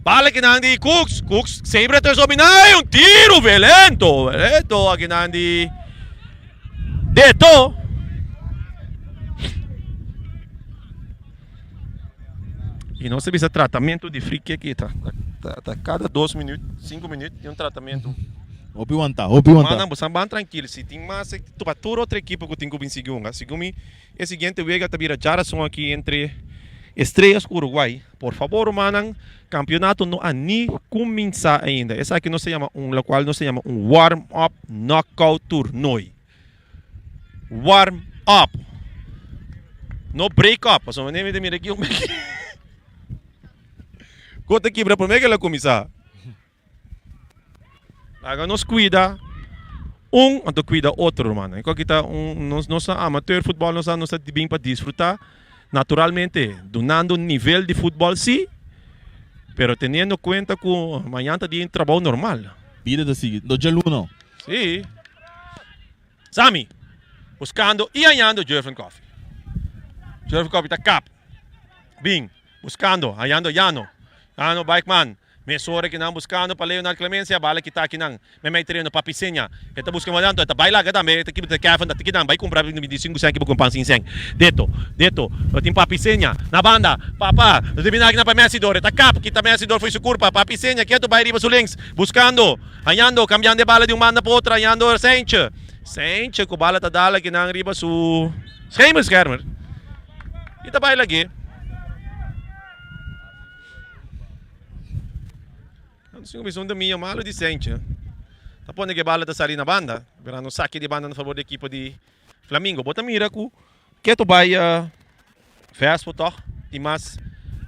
bala kinan di Cooks Cooks sempre ta dominai un tiro violento violento akinan di Deto. Y nos ta bisa tratamiento di free kick y ta ta cada dos minuut, cinco minuut tin un tratamiento. Hopi wanta, hopi wanta. Manan bosan ban trankil, si tin mas pa tur otro ekipo ku tin ku bin sigui hunga. Segun mi e siguiente wega ta bira djarason aki entre Estrellas ku Uruguay. Por fabor rumannan, kampionato no a ni kuminsá ainda. Esaki nos ta yama un lokual nos ta yama un warm up knockout toernooi. Warm up. No break up. Pasobra mi ta mira aki un Ko ta kibra prome ke el a kuminsá. Laga nos kuida un anto kuida otro rumannan. E koki ta un nos nos ta amateur futbòl nos ta nos ta bin pa disfrutá naturalmente dunando nivel di futbòl si pero teniendo kuenta ku mañan ta dia trabou normal. Bida ta sigui. No djaluna. Sí. Sammy, buscando y hañando Jurven Coffie. Jurven Coffie ta kap. Bin, buscando, hañando Jano. Jano Bikeman. Mesora ki nan buscando pa Leonard Clemencia, bala kita akinan. Memey tereno pa Piseña. E ta busca mas anto, e ta bai laga tambe. E ta kiba ta Kevin ta kinan bai cumpra 25 cent kiba cu pan sin cent. Deto, deto. Lo tin pa Piseña. Na banda, papa. Lo tin bina akinan pa Messidor. E ta kap, kita Messidor fo'i su curpa. Pa Piseña, keto bai riba su links. Buscando. Hañando, cambiando e bala di un banda pa otro, hañando Seintje. Seintje cu bala ta dal akinan riba su scheenbeschermer. Y ta bay lag'é. Anto bisa un dominio malo di Seintje. Ta pone cu e bala ta sali na banda. Mirando un saki di banda na favor di ekipo di Flamingo. Bo ta mira cu keto bay Vespo tog tin mas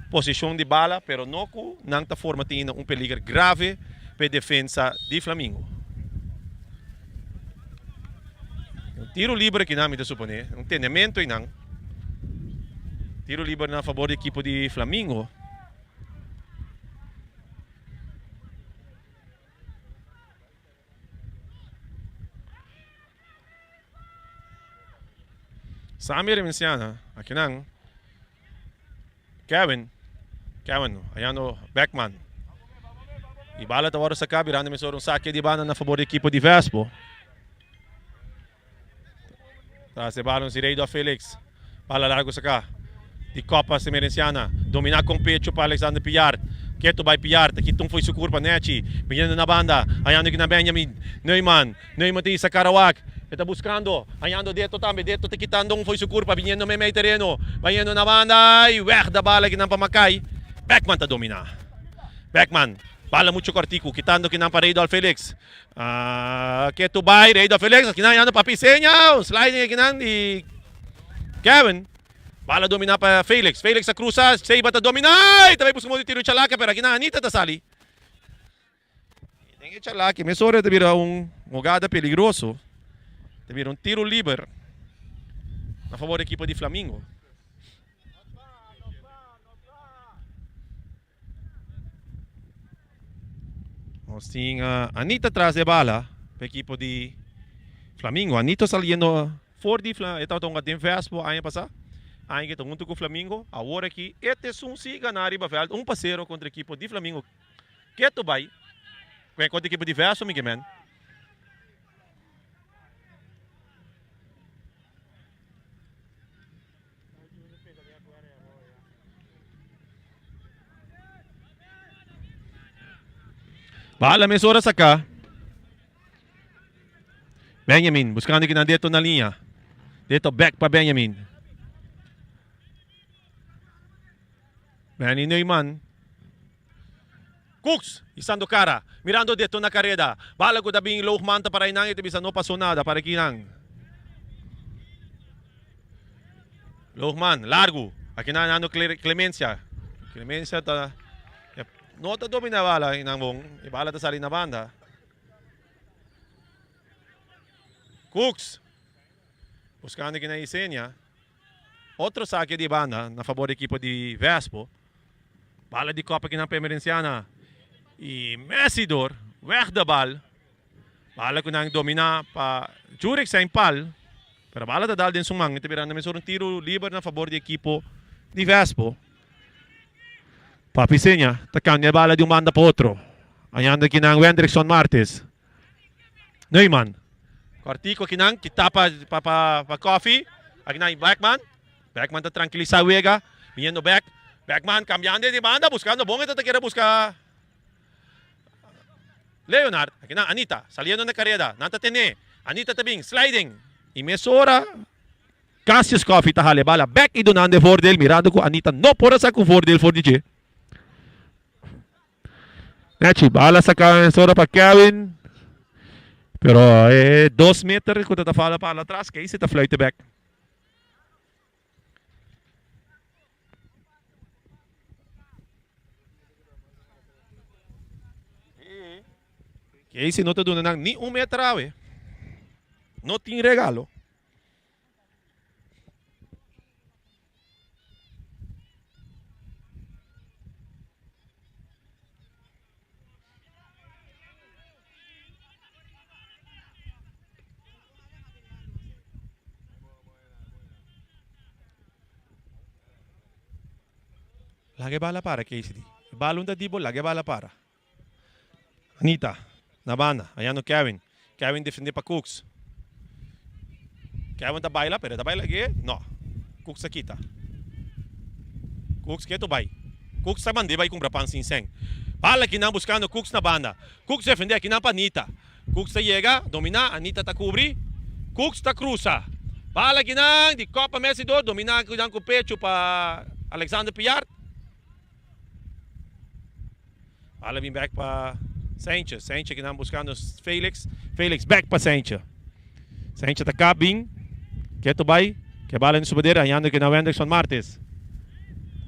posishon di bala pero no ku nan ta forma tin un peliger grave pa e defensa di Flamingo. Un tiro liber akinan mi ta supone, un tenemento einan. Tiro liber na fabor di ekipo di Flamingo. Sammy Remenciana, akinan Kevin, Kevin hayando Beckman. Y bala ta worde saca birando mesora un saque di banda na favor di equipo di Vespo. Tras e bala un Zireido Felix. Bala largo saca di Copa Semerenciana. Domina con pecho pa Alexander Pillard. Ketu bai Piar, ta kita un fo'i su kurpa nechi, biniendo na banda, hañando kinan Benjamin Neuman. Neuman ta hisa Karawak, e ta buskando, hañando Deto tambe, Deto ta kitando un fo'i su kurpa, biniendo meimei tereno, bayendo na banda i wèg da bala kinan pa Makai. Beckman ta dominá. Beckman, bala muchu kòrtiku, kitando kinan pa Reidolf Felix. Ketu bai, Reidolf Felix, kinan hañando pa Piseña, un sliding akinan di Kevin. Bala dominá pa Felix. Felix a krusa, Seiba ta dominá i ta bai buska modo di tira un chalaka, pero akinan Anita ta sali. Den e chalaki mesora ta bira un hogada peligroso. Ta bira un tiro liber na fabor di ekipo di Flamingo. Nos tin Anita tras de bala pa ekipo di Flamingo. Anita saliendo for di Fla, e tabata hunga den Vespo aña pasá. Aña ke ta hunto ku Flamingo. Awor aki e ta esun si gana riba vèlt un pa sero kontra ekipo di Flamingo. Keto bai kontra ekipo di Vespo mi ke men. Bala mesora saca. Benjamin buscando kinan Deto na liña. Deto back pa Benjamin. Benny Neumann. Cooks isando cara. Mirando Deto na careda. Bala cu ta bin Loogman ta para einan y ta bisa no pasó nada para kinan. Loogman largo. Akinan andando Clemencia. Clemencia ta no ta domina bala einan bon. E bala ta sali na banda. Cooks buscando kinan Isenia. Otro sake di banda na fabor di ekipo di Vespo. Bala di kopa kinan pa Emerenciana. Y Messidor weg de bal. Bala ku nan domina pa Jurek zijn pal. Pero bala ta dal den su man. E ta birando mesora un tiro liber na fabor di ekipo di Vespo. Papi Seña ta cambia e bala di un banda pa otro. Hañando kinan Wendrickson Martes. Neumann. Kòrtiku akinan ki tapa pa pa Koffie. Akinan Beckman. Beckman ta trankilisa wega. Biniendo bek. Beckman kambiando di banda buskando bon e ta kere buska Leonard. Akinan Anita saliendo na kareda. Nan ta tene. Anita ta bin sliding. I mesora Cassius Koffie ta hala e bala bek i dunando e voordeel mirando ku Anita no por a saka un voordeel for di dje. Nechi, bala saca en sora pa Kevin. Pero e dos meter cu ta fala pa atras, Casey ta fluiten back. Casey no ta duna nan ni un meter awe. No tin regalo. Laga e bala para, Casey di. E bala un ta di bo, laga e bala para. Anita, na banda, hañando Kevin. Kevin defende pa Cooks. Kevin ta baila, pero e ta baila ke? No. Cooks ta kita. Cooks ketu bai. Cooks ta mand'é bai kumpra pan sin sèn. Bala kinan buskando Cooks na banda. Cooks defende akinan pa Anita. Cooks ta yega, dominá, Anita ta kubri. Cooks ta krusa. Bala kinan di kòp pa Messidor, dominá kinan ku pechu pa Alexander Piard. Bala bin bek pa Sanchez. Sanchez kinan buscando Felix. Felix bek pa Sanchez. Sanchez ta kap bin. Keto bay. Ke bala in su poder. Hañando kinan Wendrickson Martes.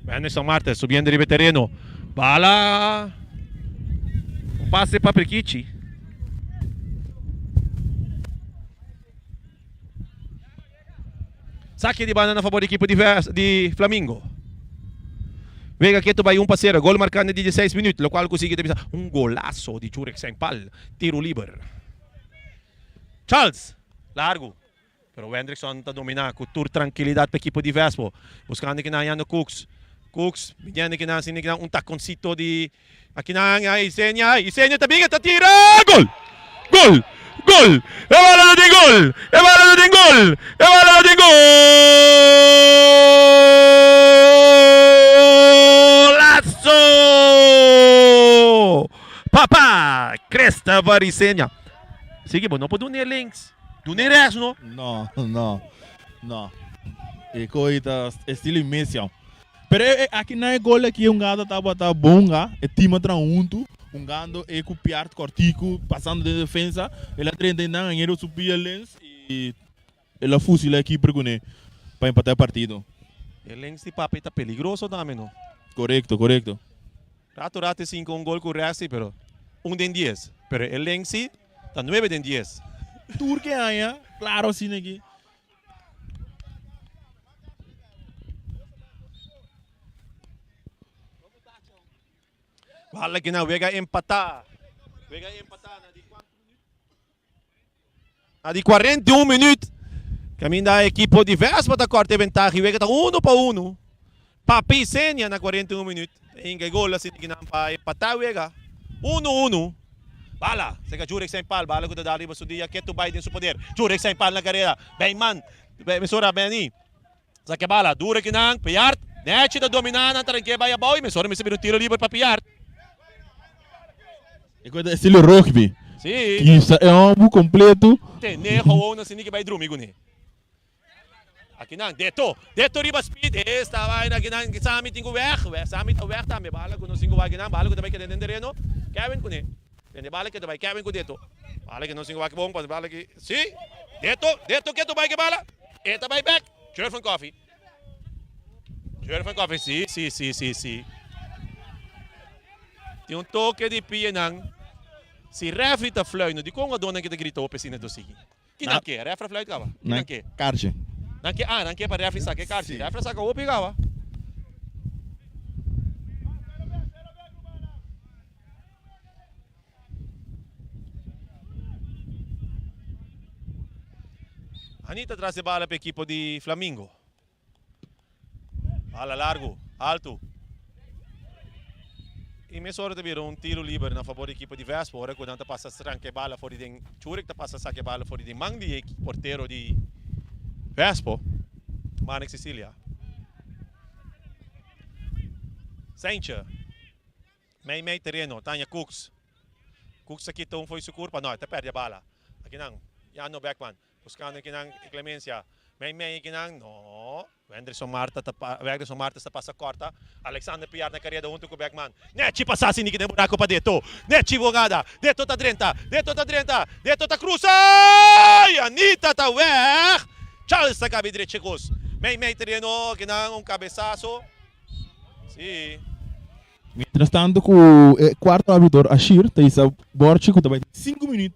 Wendrickson Martes subiendo riba e tereno. Bala. Un pase pa Prikichi. Saki di banda na fabor di ekipo di Flamingo. Wega ketu bai un pa sero. Gol marká na di dieseis minüt, lokual ku sigui ta bisa un golaso di Jurek Seinpal. Tiru liber. Charles largu, pero Wendrickson ta dominá ku tur trankilidat pa ekipo di Vespo. Buskando kinan hañando Cooks. Cooks biniendo kinan sinti kinan un takonsito di Akinan a Isenia, Isenia ta bin e ta tira, gol! Gol! Gol! E bala ta den gol! E bala ta den gol! E bala ta den golazo! Papa Christopher Isenia. Sigui bo no por duna e links. Duna e rechts no. No, no, no. E koi ta estilo Messi. Pero e, e, aki na e gol aki un gata tabata bonga, e team a traha huntu, hungando e ku Piart kortiku, pasando den defensa, el a drenta einan, a su pia lens i el a fusila e keeper kuné pa empatá e partido. E lens di papi ta peligroso tambe no. Korekto, korekto. Rato rato e sinka un gol ku Resi pero un den dies. Pero e lens si ta nuebe den dies. Tur ke haña, klaro asina aki. Bala ki na wega empatá. Wega empatá na di kuantu minuut? Na di 41 minuut. Kaminda ekipo di Vespa ta korta e ventaha i wega ta uno pa uno. Papi Senia na 41 minuut. Inga e gol asina ki nan pa empatá wega. Uno uno. Bala, seka Jurek Saint-Paul, bala ku ta dal riba su dia ketu bai den su poder. Jurek Saint-Paul na karera. Beiman, mesora Benny. Saka e bala, duro kinan, Piart. Nechi ta dominá nan ta ranké bai abou i mesora mester bira un tiro liber pa Piart. E kos ta estilo rugby. Sí. Kisa e hombu kompleto. Tene gewoon asina ki bai drumi kuné. Akinan, Deto, Deto riba speed, esta vaina akinan, Sami tin ku weg, Sami ta weg tambe, bala ku no sin ku wak akinan, bala ku ta bai keda den tereno, Kevin kuné. Tende bala ke ta bai Kevin ku Deto. Bala ke no sin ku wak bon, pas bala ki, si, Deto, Deto ke ta bai ke bala, e ta bai bek, Jervin Coffie. Jervin Coffie, si, si, si, si, si. Tin un toke di pianan, si refri ta fluit, no dikon adonan ki ta grita hopi asina do sigui. Ki nan ke? Refri fluit kaba? Ki nan ke? Karchi. Nan ke, ah, nan ke pa refri saka e karchi. Refri a saka hopi kaba. Anita tras e bala pa ekipo di Flamingo. Bala largu, altu. I mesora ta bira un tiru liber na fabor di ekipo di Vespo ora ku nan ta pasa ranka e bala for di den Churik ta pasa saka e bala for di den man di e portero di Vespo, Marnix Cecilia. Seintje. Mei mei tereno, Tanya Cooks. Cooks a kita un fo'i su kurpa, no, e ta pèrdè bala. Akinan, Jano Beckman, buskando akinan Clemencia. Mei mei akinan, no. Wendrison Marta ta Wendrison Martes ta pasa kòrta. Alexander Piar na kareda huntu ku Beckman. Nechi pasa sin di den buraku pa Deto. Nechi bogada. Deto ta drenta. Deto ta drenta. Deto ta krusa! I Anita ta wèg! Charles ta kabi drecha e kos. Mei mei tereno, akinan un kabesaso. Si. Mientras tanto ku e kuarto arbitro Ashir ta hisa borchi ku ta bai tin sinku minüt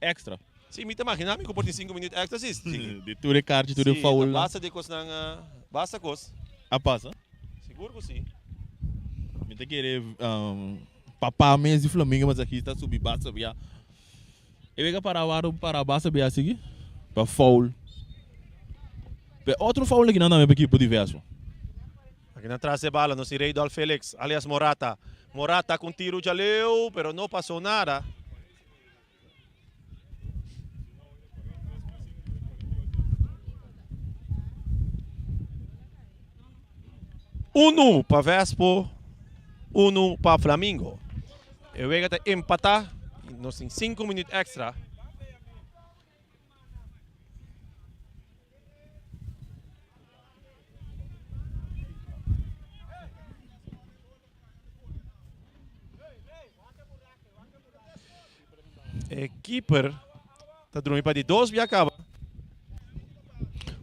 extra. Si, mi ta magina mi ku por tin sinku minüt extra si. Di tur e karchi, tur e foul. Si, ta basta di kosnan, basta kos. A pasa? Sigur ku si. Mi ta kere papa mes di Flamingo masahista a subi basta bia. E wega para waro para basta bia sigui pa foul. Pe otro foul aki nan tambe pa ekipo di Vespo. Aki nan tras e bala nos tin Reydolf Felix alias Morata. Morata ku un tiru djaleu pero no pasó nada. Unu pa Vespo, unu pa Flamingo. E wega ta empatá. Nos tin sinku minüt èkstra. E keeper ta drumi pa di dos bia kaba.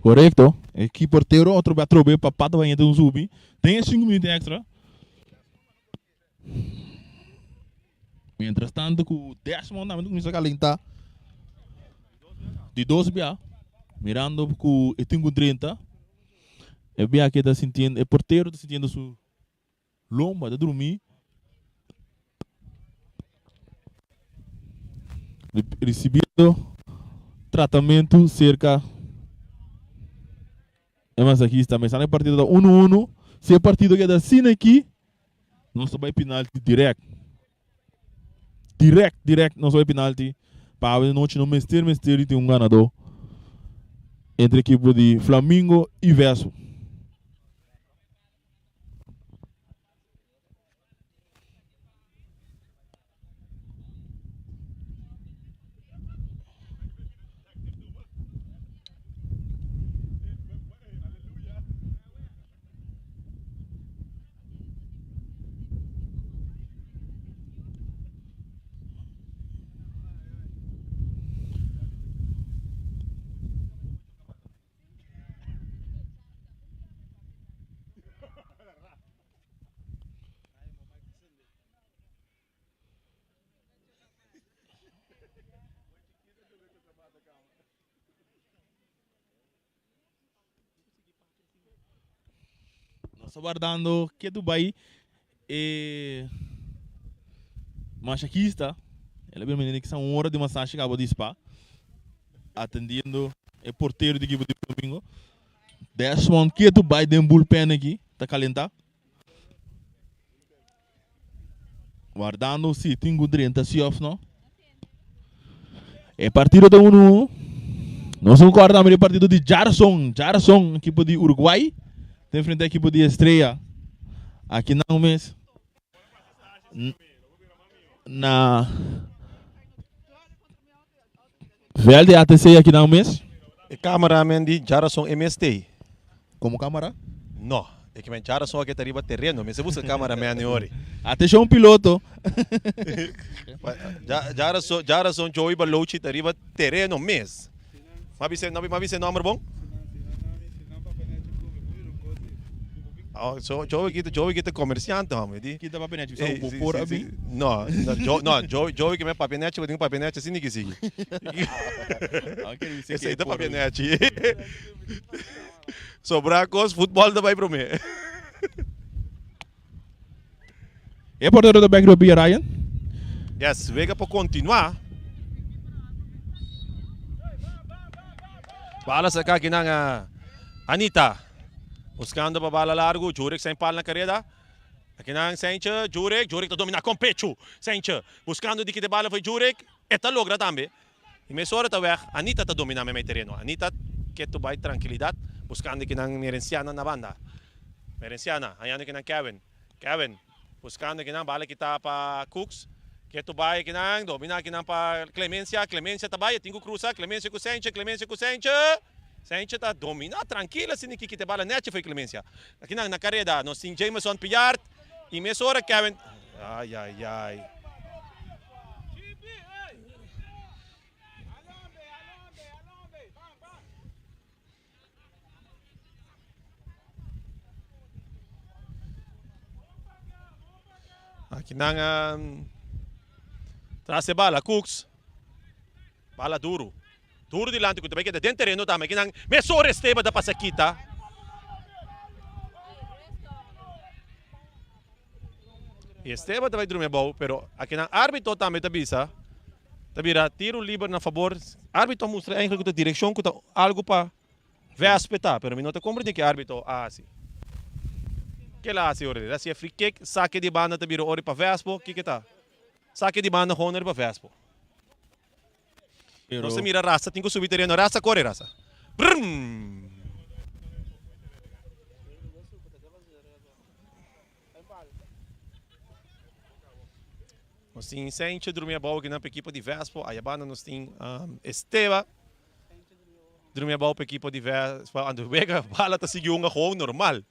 Korekto. E keeper tero otro bia trobe pa pata baña un subi. Den e sinku minuut extra. Mientras tanto ku Desmond tambe ta kuminsá kalentá. Di dos bia. Mirando ku e tin ku drenta. E bia ke ta sintiendo e portero ta sintiendo su Lomba ta drumí risibiendo tratamentu serka e masahista. Mesana e partido ta unu unu. Si e partido keda asina aki, nos ta bai penalti dirèkt. Dirèkt, dirèkt nos ta bai penalti. Pa awe nochi no mester mester di tin un ganadó entre ekipo di Flamingo i Vesu. Nos ta wardando ketu bai e masakista. El a bira manera kisa un ora di masashi kaba di spa. Atendiendo e portero di ekipo di Flamingo. Desmond ketu bai den bullpen aki ta kalenta. Wardando si tin ku drenta si of no. E partido ta unu. Nos un kòrda tambe di partido di Jarson. Jarson, ekipo di Uruguay, ta enfrenta ekipo di Estrella. Aki nan mes na veld di ATC aki nan mes. E cameraman di Jarason e mes tei. Como camera? No, e ke men Jarason aki ta riba tereno, mester busca cameraman e ori. Atencion piloto. Jarason, Jarason Joey Balochi ta riba tereno mes. Ma bisa, ma bisa e nomber bon? Oh, so Joey kita, Joey kita comerciante hombre, di. Kita papia nechi, so bo por abi? No, no, Jo, no, Joey, Joey ke men papia nechi, bo tin papia nechi asina ki sigui. Esei ta papia nechi. Sobra kos, futbol ta bai prome. E portero ta bek riba pia Ryan. Yes, wega por continua. Bala saca aki nan Anita. Buscando pa bala largo. Jurek zijn pal na careda. Aki nan Sentje, Jurek. Jurek ta domina con pecho. Sentje buscando di kita bala foi Jurek. E ta logra tambe. Y mesora ta weg. Anita ta domina memey tereno. Anita ketu bay tranquilidad. Buscando aki nan Merenciana na banda. Merenciana hañando aki nan Kevin. Kevin buscando akinan bala kita pa Cooks. Ketu bai akinan, domina akinan pa Clemencia. Clemencia ta bai, e tin cu cruza. Clemencia cu Senche, Clemencia cu Senche. Senche ta domina trankil asina ki kita e bala nechi fo'i Clemencia. Akinan na careda nos tin Jameson Pillard y mesora Kevin. Ay ay ay. Aki nan a tras e bala, Cooks. Bala duru. Duru dilanti ku ta bai keda den tereno tambe. Aki nan mesora Esteban ta pasa kita. Y Esteban ta bai drumi abou, pero aki nan arbitro tambe ta bisa, ta bira tiro liber na fabor. Arbitro a mustra eigenlijk ku ta direkshon ku ta algu pa Vespe ta, pero mi no ta komprende ke arbitro a hasi. Ke el a hasi ora? El a hasi e free kick, sake di banda ta bira ora pa Vespo, kiko ta? Sake di banda gewoon ora pa Vespo. Pero Nos ta mira Rasta tin ku subi tereno. Rasta kore Rasta. Brrmm. Nos tin Senche drumi abou aki nan pa ekipo di Vespo. Ayabanda nos tin Esteba drumi abou pa ekipo di Vespo. Anto wega bala ta sigui hunga gewoon normal.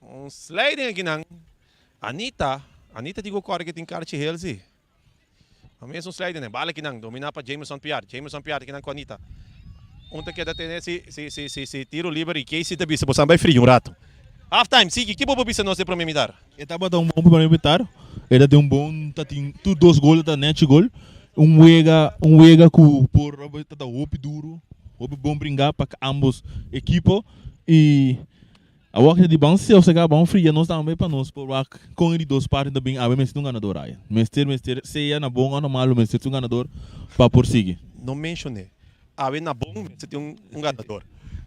Un sliding aki nan. Anita, Anita tin ku kòrda ke tin karchi hel si. A mes un sliding nan. Bala aki nan, dominá pa Jameson Piar. Jameson Piar aki nan ku Anita. Un ta keda tene si si si si si tiro liber i Casey ta bisa boso a bai fria un ratu. Half time, sigui, ki bo por bisa nos den prome mitar? E tabata un bon prome mitar. E ta tin un bon ta tin tur dos gol ta nechi gol. Un wega un wega ku por ta ta hopi duru, hopi bon bringa pa ambos ekipo i Awor aki ta di ban seo sega ban fria nos tambe pa nos por wak kon e di dos parti ta bin awe mester un ganador aya mester mester sea na bon o na malo mester tin un ganador pa por sigui. No menshone awe na bon mester tin un ganador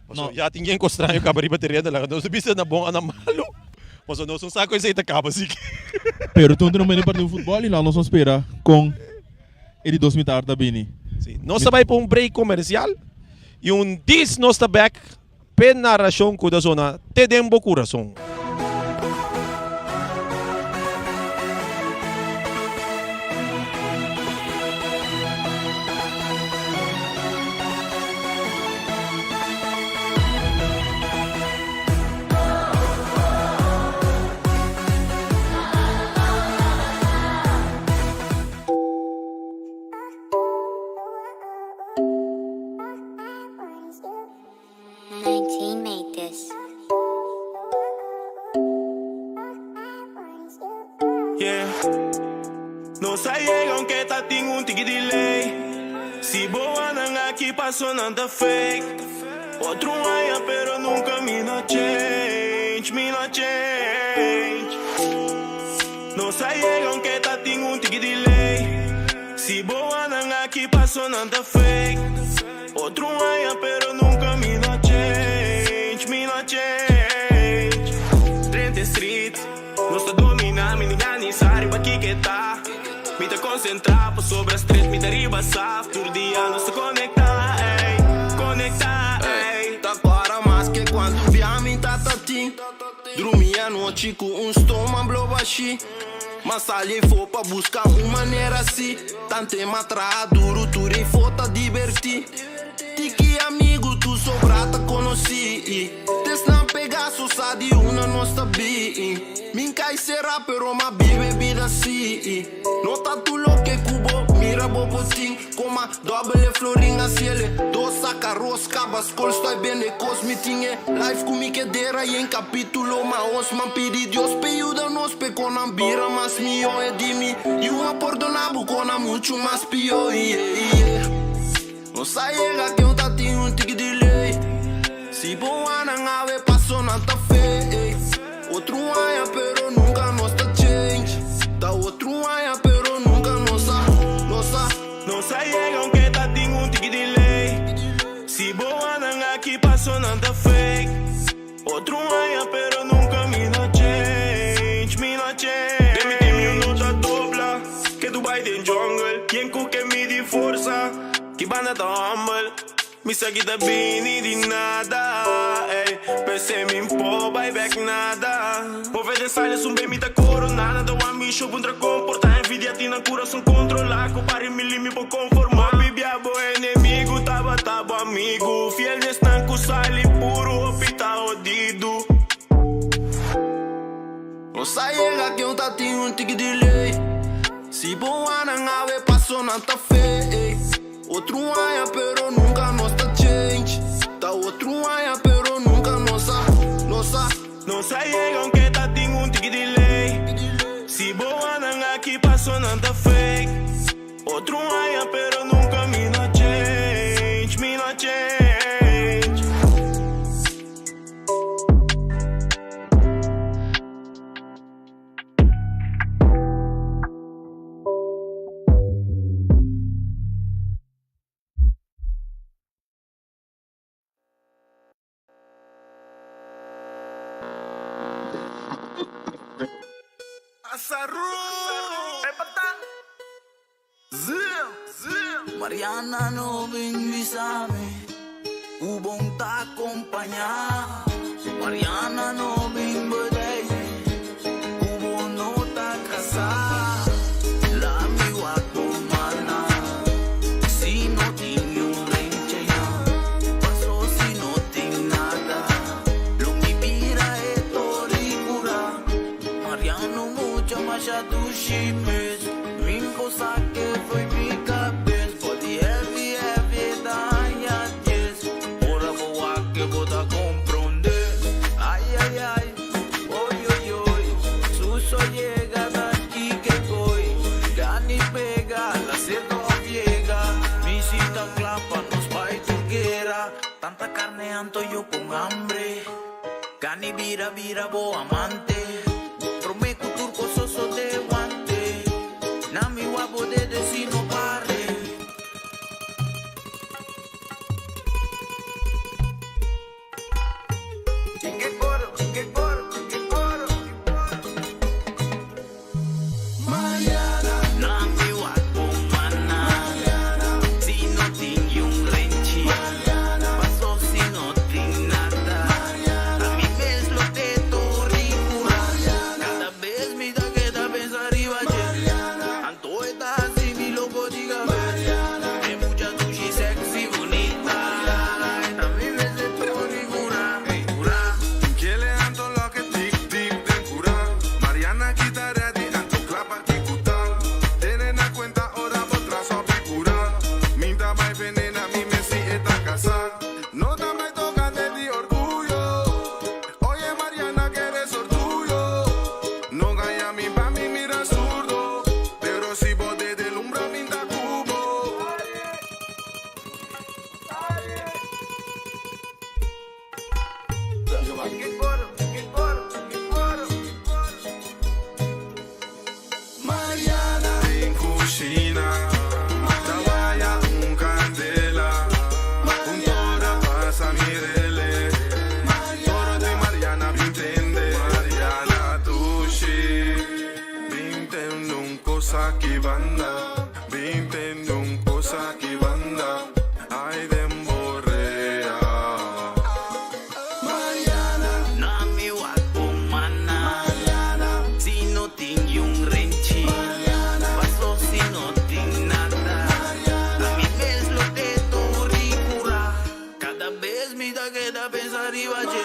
pasobra ya tin yen kos straño kaba riba tereno laga nos bisa na bon o na malo pasobra nos no sa kon esei ta kaba asiki. Pero tur no mester parti un futbol y nos a spera kon e di dos mitar ta bini. Si nos ta bai pa un break komersial y un dis nos ta bek. P'e narashon ku ta sona te den bo kurason. Nos a yega aunke ta tin un tiki delay. Si bo a nan aki paso nan ta fake. Otro aña, pero nunca mi no change, mi no change. Nos a yega aunke ta tin un tiki delay. Si bo nan aki paso nan ta fake. Otro aña, pero nunca mi no change, mi no change. Trente Street, nos ta domina, mi ni sa riba ki ta. Mi ta concentra pa sobre street, mi ta riba saf. Tur dia nos ta conecta, ey, conecta, ey. Ta para mas cu cuanto via mi tata tin. Drumi anochi cu un stoma blo bashi. Mas sali fo pa busca un manera asina. Tanto m'a traha duro, tur e fota diverti. Tiki amigo, tu sobrata conoci. Tesna Pegaso, sa di una nos ta bi. Min cai será, pero ma vive vida asina. No ta tur loke cu bo mira bo botin. Coma dobbele florin a ciele. Dos saca rosca, bascol estoy bende cos mi tinge. Life cu mi kedera y en capítulo ma os man pidi Dios pe ayuda nos pe con bira mas mio e di mi. Y uma perdona con mucho mas pio yeah. Nos a yega cu ta tin un tiki delay. Si bo nan ave paso nan ta fake. Otro aña, pero nunca nos ta change. Ta otro aña, pero nunca nos a, nos a. Nos a yega aunke ta tin un tiki delay. Si bo nan aki paso nan ta fake. Otro aña, pero nunca mi no change, mi no change. De mi team no ta dobla, que Dubai den jungle. Quien ku que mi di força, que banda ta humble. Mi sa kita bini di nada, ey. Pense mi po bay back nada. Move de silence un mi ta corona. Nada wa mi show puntra comporta. Envidia tina coração controlar. Cupari mi limi po conformar. Bibia bo enemigo, taba taba amigo. Fiel nestanco sali puro, opita odido. Nos a yega cu ta tin un tiki delay. Si bo nan ave paso nan ta fake. Otro aña, pero nunca nos ta change. Ta otro aña, pero nunca nos a, nos a. Nos a yega aunke ta tin un tiki delay. Si bo nan aki paso nan ta fake. Otro aña, pero nunca mi no change, mi no change. Azarru! Mariana no bin bisami, cu bo n' ta acompaña. Mariana no bin bedei, cu bo no ta casa. Lami mana, si no tin un renche Paso si no tin nada, lo mi bira e toricura. Mariano mucha mas dushi mes, mi cosa que foi mi cabeça. Body heavy, heavy, daña 10. Ora boa que vou dar compreender. Ay, ay, ay, oy, oy, oy. Suso llega de aquí que voy. Gani pega, la cerca llega. Mi cita clapa, nos va y turguera. Tanta carne anto yo con hambre. Gani vira, vira, bo amante. Prome turco soso de guante. Nami guapo de decir no pare. Que coro, que coro, que coro. Nami guapo mana. Si no tin un renchi. Paso si no tin nada. A mi mes lo te toricura. Cada vez mi da queda pensar arriba. Anto está así mi loco diga. aki banda Bin tende un kos aki banda Ai den bo rea Mariana Na mi wak bo mana Mariana Si no tin yun renchi Mariana Paso si no tin nada Mariana Mi mes lo te tur i kura Kada bes mi ta keda pensa riba dje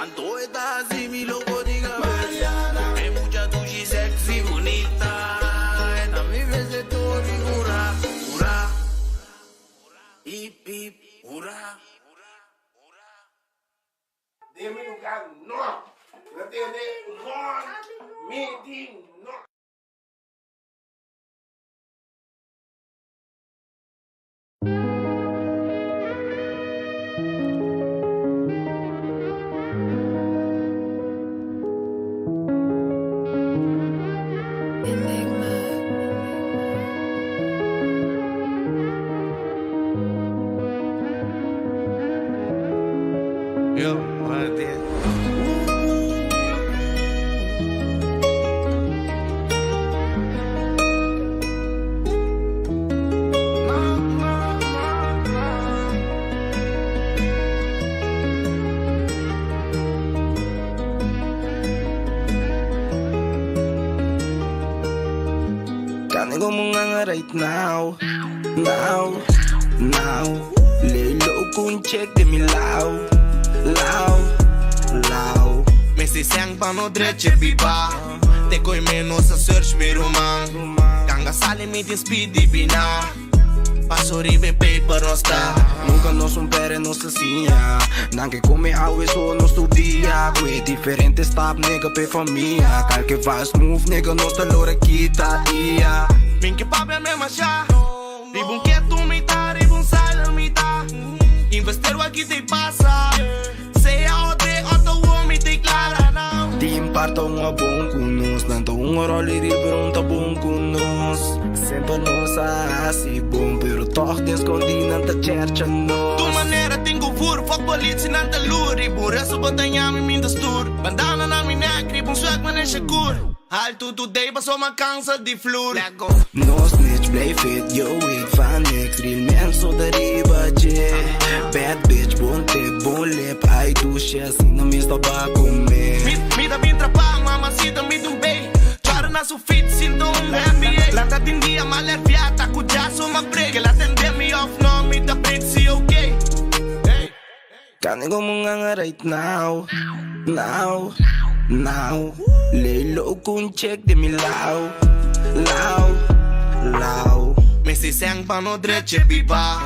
Anto e ta hasi mi loko di kabes E mucha dushi sexy bunita E ta mi mes e tur i kura Hura Hip hip hura. Den mi lugar no. No tene one meeting no. Kani como un anga right now, now, now. Lay low con check de mi lao, lao, lao. Mester sèn pa no drecha biba Te koe menos a search mi ruman Ganga sali mi tin speed di bina Paso riba e paper nos ta. Nunca nos un pere nos ta siña Nan ke come awe so nos tur dia Ku e diferente stap nigga p'e famia Kalke vals move nigga nos ta lora kita ia. Min ke papia me masha Riba un ketu mi ta, riba un silent mi ta Investero aki t'ei pasa Sea o te o ta wo mi t'ei clara now. Tin par ta un a bon ku nos Nan ta un a ròl i ril pero un ta bon ku nos Semper nos a hasi bon pero tòg den skondí nan ta chèrcha nos. Tu manera tin ku vur, fuck politie nan ta lur Riba un resto bo ta yami mi ta stuur Bandana na mi nek, riba un swag manera Shakur Haltu today paso m'a cansa di flur. No snitch, blijf it, yo weet van niks Real man so ta riba dje Bad bitch, bon tip, bon lip Ai douche, asina mi sta ba come. Mi ta bin trapa, mamacita mi ta un bay Chora na su fit, sinto un NBA Lanta tin dia, mal hervia, ta cu jaso ma break El a tende mi of no, mi ta break si ok Hey. Kani como un anga right now, now, now Lay low ku un check di mi lao, lao, lao. Mester sèn pa no drecha biba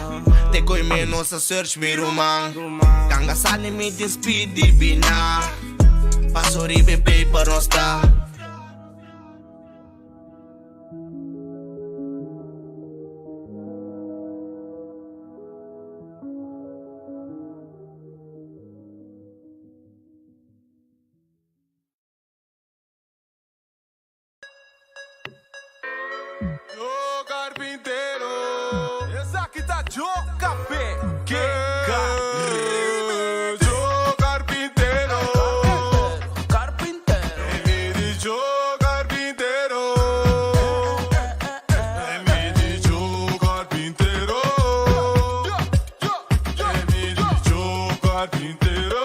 Te koe menos a search mi ruman Ganga sali mi tin speed di bina Paso riba e paper nos ta. Yo carpintero. Esaki ta Joe Café. Ke Joe carpintero. Carpintero. Mi di Joe carpintero. Mi di Joe carpintero. Mi di Joe carpintero.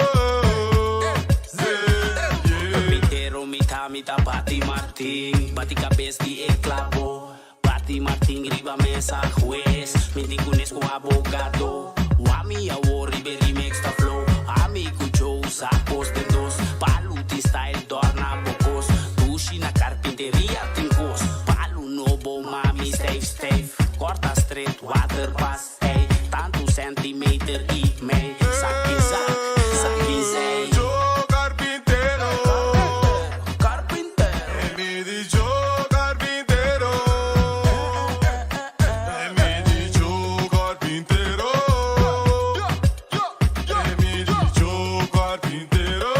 Carpintero mi ta mi ta bati martin Bati cabes di e clavo Bati martin riba mesa hues Mi tin kunes ku abogado Wami awor riba e remix ta flow Ami ku Joe sa kos den dos Palu tin style dorna bo kos Dushi na carpinteria tin kos Palu nobo mami stijf stijf Korta street water pas ey Tantu centimeter i mei Saki zak, saki zei. Joe carpintero. Carpintero. Mi di Joe carpintero. Mi di Joe carpintero. Mi di Joe carpintero.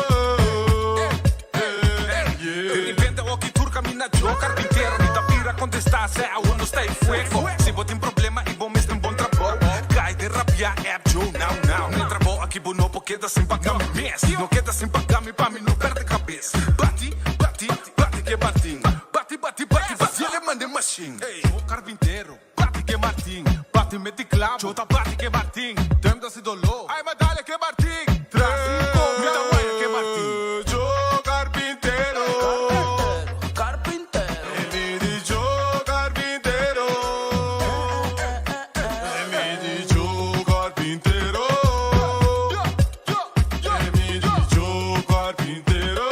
De repente oki tur camina Joe carpintero Mi ta bira contesta se awor no sta e fuego Si bo tin problema y bo mester un bon trabou Cay den rabia app Joe now now Mi trabou aki bo no por keda sin paga mi mes No keda sin paga mi pa mi no perde cabes Bati, bati, bati ke batin Bati, bati, bati, bati el e manda e machine. Ey, Joe Carpintero, bati ke Martin, bati meti clavo, Joe ta bati ke Martin, Dem ta si doló, ay ma dale ke Martin, Trasi mi ta waya ke Martin. Joe Carpintero. Carpintero. Mi di Joe Carpintero. Mi di Joe Carpintero. Mi di Joe Carpintero.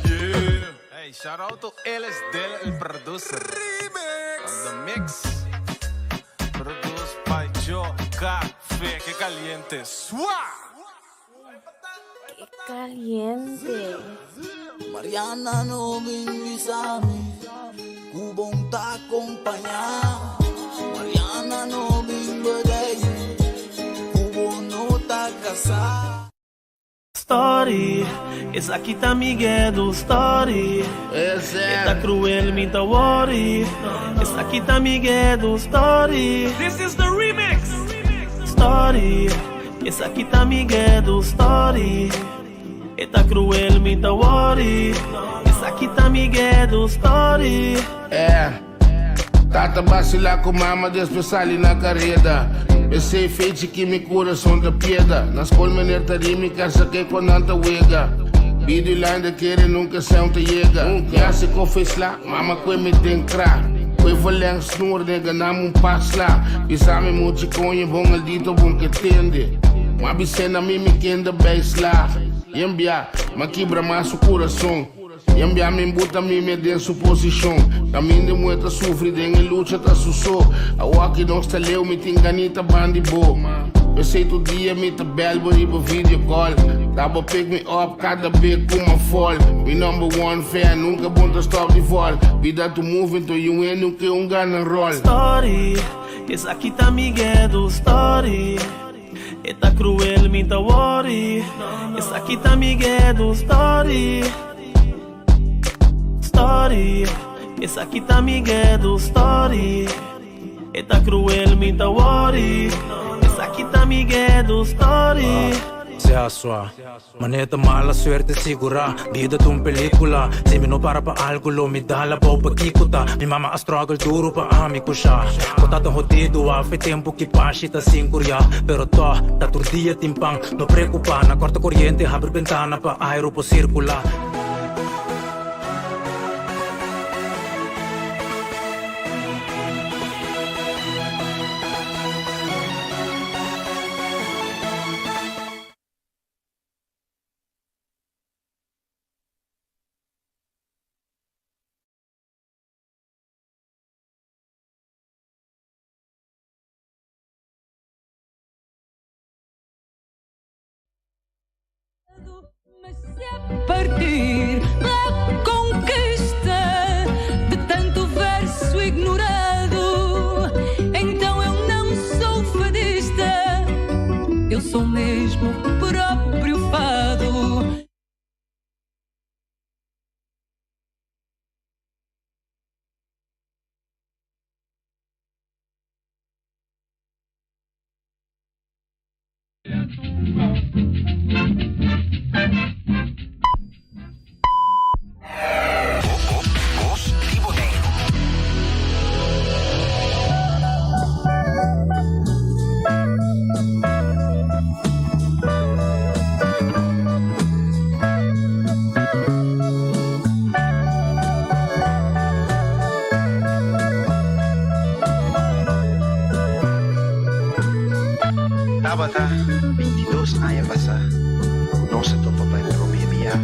Yeah. Hey, shout out to Ellis Del, el producer. Remix. On the mix. Produced by Joe Café. Que caliente. Swa! Qué caliente. Mariana no bin bisami, ku bo n' ta kompañá. Mariana no bin bedei, ku bo no ta kasá. Story, esaki ta mi ghetto story. E ta cruel, mi ta worry. Esaki ta mi ghetto story. This is the remix. Story, esaki ta mi ghetto story. E ta cruel, mi ta worry. Esaki ta mi ghetto story. É. Tata vacila ku mama, despues sali na kareda. Esei fechi ku mi kurason ta piedra. Na skol meneer ta ri mi kasa ke ku nan ta wega. Video line de kere nunka sound ta yega. Ya se ko fesla, mama kwe mi den kra. Kwe verleng snoer, nigga, nam un pasla. Bisa mi muchi konje, bon aldito, bon ke tende. Ma bisena mi mi kende bij sla. Yembia, ma kibra mas su kurason. Yembia mi buta mi me den su posishon. Kaminda muhé ta sufri den e lucha ta su so. Awaki nos ta leu mi tin ganita bandi bo. P'esei tur dia mi ta bel bo riba video call. Ta bo pick me up kada be ku m'a fall. Mi number one fan, nunka bon ta stop di fall. Bida ta moving to you en nunka un gana roll. Story, esaki ta mi ghetto story. E ta cruel, mi ta worry. Esaki ta mi ghetto story. Story, esaki ta mi ghetto story. E ta cruel, mi ta worry. Esaki ta mi ghetto story. Sea sua. Maneta mala suerte sigurá. Bida ta un pelíkula. Si mi no para pa algu lo mi dal abou pa kiko ta. Mi mama a struggle duru pa ami kusha. Ku ta tan hodidu a fe tempu ki pashi ta sin kuriá. Pero tò, ta tur dia tin pan. No preokupá, na kòrta koriente habri bentana pa airu por sirkulá. Partir da conquista de tanto verso ignorado. Então eu não sou fadista, eu sou mesmo o próprio fado. Tabata 22 aña pasá ku nos a topa pa e promé bia.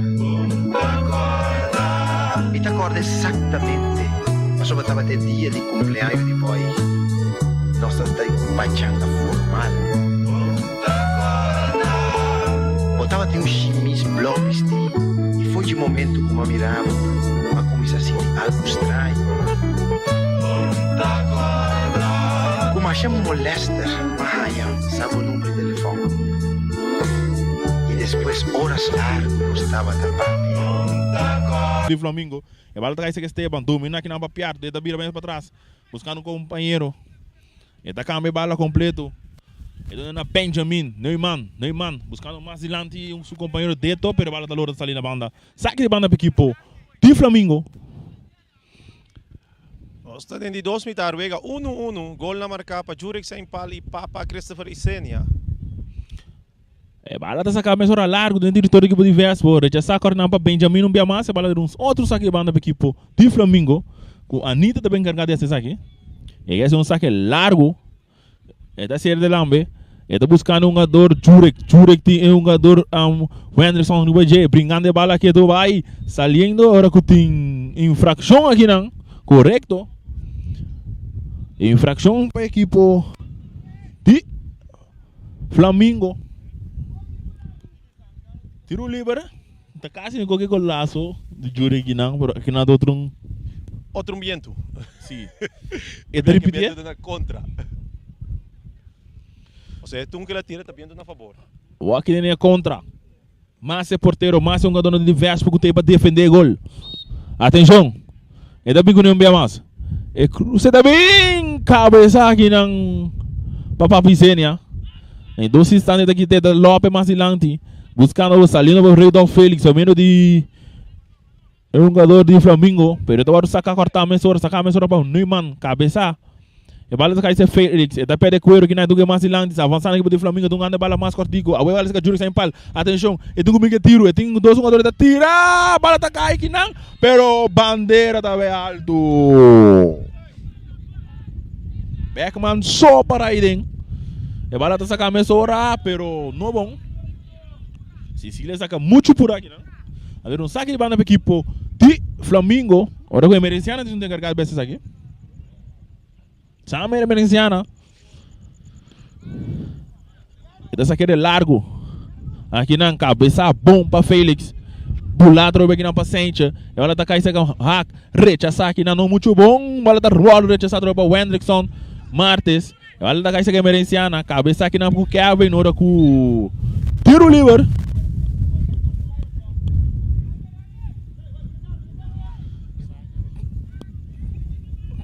Mi ta kòrda eksaktamente pasobra tabata e dia di kumpleaño di Boy. Nos tabata den un pachanga formal. Bo tabatin un shimis blou bistí i for dje momentu ku mi a mira bo, mi a kuminsá sinti algu straño. Ku masha molèster mi a haña sa bo number di telefòn i despues oras largu nos tabata papia. Di Flamingo. E bala ta kai sek Esteban. Domina kinan pa pierde. E ta bira mes patras. Buscando un compañero. E ta cambia e bala completo. E duna na Benjamin Neuman. Neuman buscando mas dilanti su compañero Deto. Pero e bala ta logra sali na banda. Saki di banda pa ekipo di Flamingo. Nos ta den di dos mitar wega unu unu, golnan marká pa Jurek Sainpal i Papa Christopher Isenia. E bala ta saká mesora largu den teritorio di ekipo di Vespo. Rechasá kòrnan pa Benjamin un bia mas. E bala ta un otro sake di banda pa ekipo di Flamingo ku Anita ta ben enkargá di hasi esaki. E hasi un sake largu. E ta ser de lambe. E ta buskando un hungador Jurek. Jurek tin e hungador Wenderson riba dje. Bringando e bala ketu bai. Saliendo ora ku tin infrakshon akinan. Korekto. Infrakshon pa ekipo di Flamingo. Tiro liber. Ta kasi mi koke golazo di Jurek akinan, pero akinan ta otro un. Otro un bientu. Si. E ta ripiti e? Bientu na kontra. Osea e tun ke la tira ta bientu na fabor. Wak den e kontra. Mas e portero, mas e hungadornan di Vespo ku ta ei pa defende e gol. Atenshon! E ta bin ku niun bia mas. E kruse ta bin kabesa akinan pa Papi Zenia. En dos instante ta kita e ta lope mas dilanti buskando saliendo pa Rudolf Felix pa medio di e hungador di Flamingo pero e ta wòrdu saka kòrtá mesora saka mesora pa Neumann kabesa. E bala ta kai se Felix, e ta perde kuero kina duke mas dilanti, sa avansando ekipo di Flamingo ta hungando e bala mas kortiko, awe bala saka Jurek sa empal, atenshon, e tin ku bin ke tiru, e tin dos hungador e ta tira, bala ta kai kinan, pero bandera ta bai altu. Beckman so para ahi den, e bala ta saka mesora, pero no bon. Cecilia saka muchu pura kinan. A ber un saki di banda pa ekipo di Flamingo, ora ku Emerenciana tin un enkargado bes esaki. Samen Emerenciana. E ta saque de largo. Aqui nan cabeça bom pa Felix. Bula trobe aqui nan pa Sentje. E bola ta cai seca Haak. Rechaza aqui nan no mucho bom. Bola ta rolo rechaza trobe pa Wendrickson. Martes. E bola ta cai seca Emerenciana. Cabeça aqui nan ku Kevin. Ora ku tiro liber.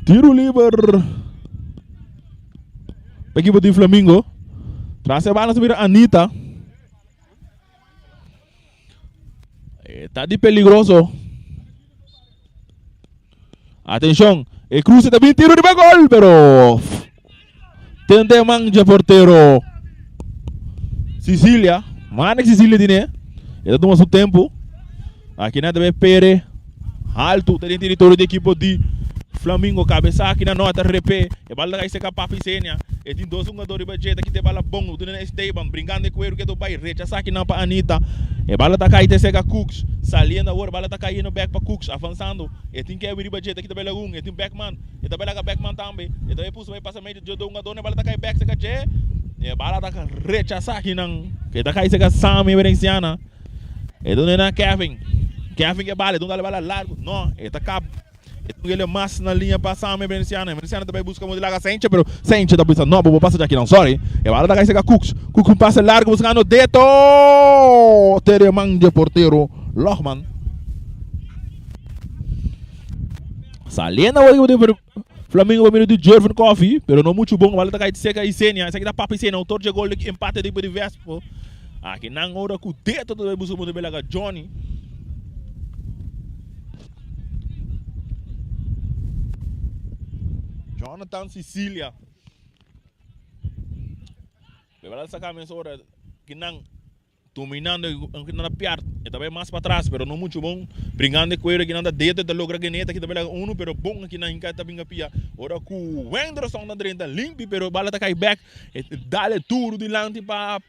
Tiro liber. Pa equipo di Flamingo. Tras e bala mira Anita. Está di peligroso. Atención. E cruce también tiro riba gol, pero tende man de portero Sicilia. Manek Sicilia tiene. Ele toma su tempo. Aqui na debe Pere. Alto, ta den territorio di equipo di Flamingo. Cabeza aqui na nota repe. E bala cai seca Papi Senia. E tin dos jugador riba dje. Ta kita e bala bon. Duna na Esteban. Brincando e cuero que bay. Rechaza aqui na pa Anita. E bala ta cai te seca Cooks. Saliendo awor. Bala ta cayendo back pa Cooks. Avanzando. E tin Kevin riba dje. Ta kita bala un. E tin Beckman. E ta bala ka Beckman tambe. E ta bay puso bay pasa medio dje do jugador. E bala ta cai back seca dje. E bala ta rechaza aqui nan. E ta cai seca Sammy Venenciana. E duna na Kevin. Kevin ke bala, e duna bala largo. No, e ta kap. E duna ele mas na linha pa Sam Emerenciano. Emerenciano ta bai busca mo di laga Senche, pero Senche ta bisa no, bo bo pasa djaki nan, sorry. E bala ta kai seka Cooks. Cooks un pase largo buscando Deto. Tere man dje portero Lohman. Saliendo awor di Flamingo pa medio di Jervin Coffee, pero no mucho bon. Bala ta kai seka Isenia. Esaki ta Papa Isenia, autor dje gol di empate di di Vespo. Aki nan ora ku deto ta bai buska mundo belaga Johnny. Jonathan Sicilia. Bebala saka mes ora kinan Dominando e kinan ta piard, e ta bai mas patras pero no mucho bon. Bringando e cuero kinan ta deto e ta logra gene ta kita bela uno pero bon kinan hinca ta binga pia. Ora cu Wenderson ta drenta limpi pero bala ta cay back e dale duro dilanti pa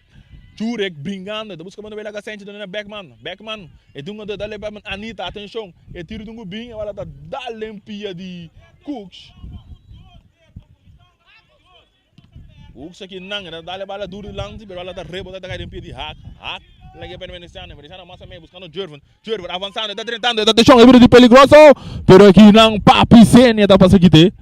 Jurek bringando e ta busca banda bela Gasenchi done na Beckman. Beckman e dunga ta dale pa Anita atencion e tiro dunga bin e bala ta dal den pia di Cooks. Hooks aki nan, e ta dal e bala duru dilanti, pero bala ta rebota ta kai den pie di Haak. Haak lag'e pa Emerenciano, Emerenciano mas a mei buscando Jervin. Jervin avansando, e ta drentando, e ta atencion, e bira di peligroso, pero aki nan Papi Senia ta pasa kite.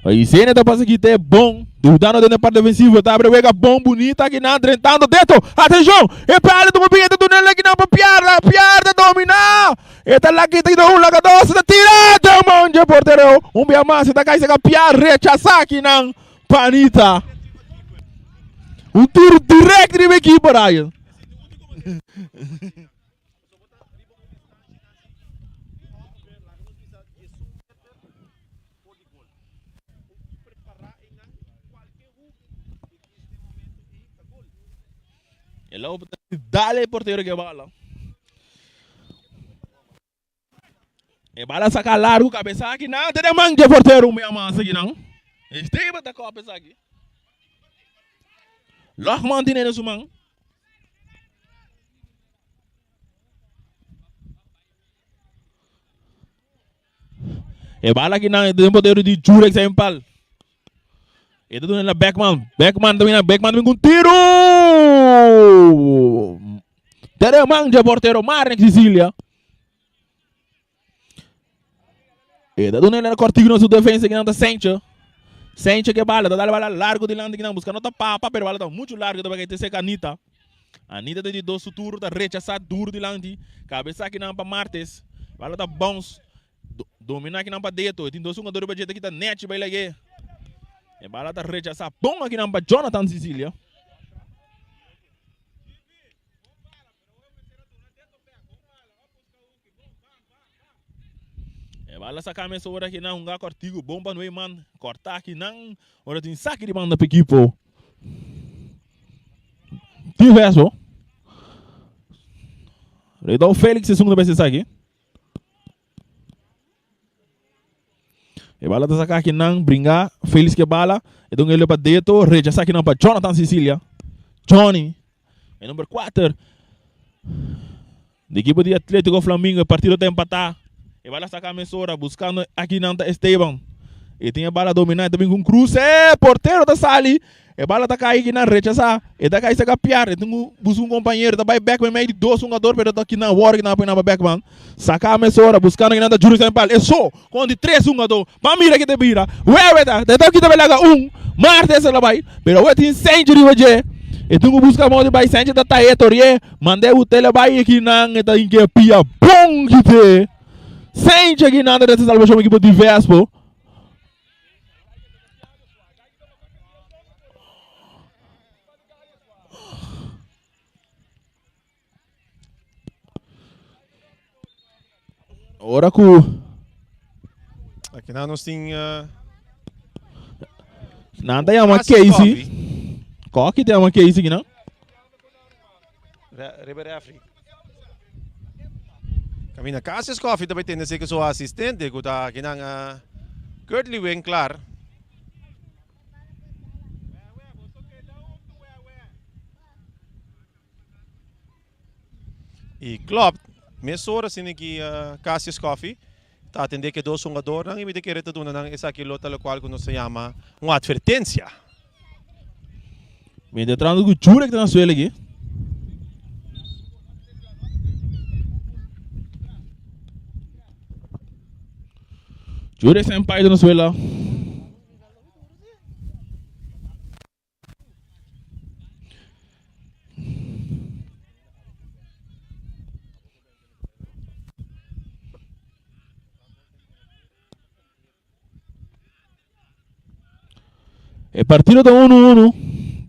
Papi Senia ta pasa kite bon, dudando den e parte defensivo, ta abre wega bon bunita aki nan, drentando deto, atencion, e perde tuma bin, e ta duna el aki nan pa Piarda, Piarda domina, e ta laki ta kita un laga dos, e ta tira, den man dje portero, un bia mas, e ta kai seka Piar, rechasa aki nan. Panita. Un tiro direct riba ekipo, Ryan. El a opta di dale e portero ke bala. E bala saka largu kabesa aki nan te den man dje portero mi ama aki nan. Esteban ta kòp esaki. Logman tine den su man. E bala aki nan den portero di Jurek sa pal. E ta duna na Beckman. Beckman ta bina Beckman ta bin ku un tiro. Te den man dje portero Marnix Sicilia. E ta duna na Cortigo na su defensa kinan ta Sancho. Sancho ke bala, ta dal bala largo dilanti kinan buscando ta Papa, pero bala ta mucho largo ta bay te seca Anita. Anita ta di dos su turo ta rechasa duro dilanti. Cabeza kinan pa Martes. Bala ta bounce. Domina kinan pa Deto. E tin dos hungador riba dje ta kita Nechi bay lage. E bala ta rechasa bon akinan pa Jonathan Sicilia. E bala saca mes ora ki nan hunga cortigo bon pa nue man corta ki nan ora tin saki di banda pa equipo. Diverso. Redolf Felix esun ta besi saki. E bala ta saca aki nan bringa Felix ke bala e don ele pa Deto rechaza aki nan pa Jonathan Cecilia. Johnny e number 4 di equipo di Atletico Flamingo e partido ta empata. E bala saca mesora buscando aki nan ta Esteban. E tin e bala domina e ta bin cu un cruce portero ta sali E bala ta kai kinan rechasá. E ta kai saka piar. E tin ku buska un kompañero. Ta bai bèk meimei di dos hungador pero ta kinan wòrdu kinan a poi nan pa bèkman. Saka mesora buskando kinan ta Juri Sempal. E so kon di tres hungadó. Ban mira ke ta bira. Wewe ta. Ta ta kita belaga un. Martes el a bai. Pero awe tin Senchi riba dje. E tin ku buska modo di bai. Senchi ta taye torie. Mand'é hut'el a bai kinan e ta hinka e pia bon kite. Senchi kinan ta resa salbashon ekipo di Vespo. Ora ku Aki nan nos tin uh, nan ta yama Cassius Casey. Coffee. Koki ta yama Casey kinan? Re, riba refri. Camina Cassius Coffee ta bay tende seke su asistente cu ta kinan uh, Kurtley Winklaar. Y klopt, mesora asina ki uh, Cassius Coffee ta atende ke dos hungadornan y mi ta kere ta duna nan esaki lo ta locual cu nos ta yama un advertencia. Mi ta trando ku Jurek ta na suelo aki. Jurek Senpai ta na suelo. E partido ta 1-1.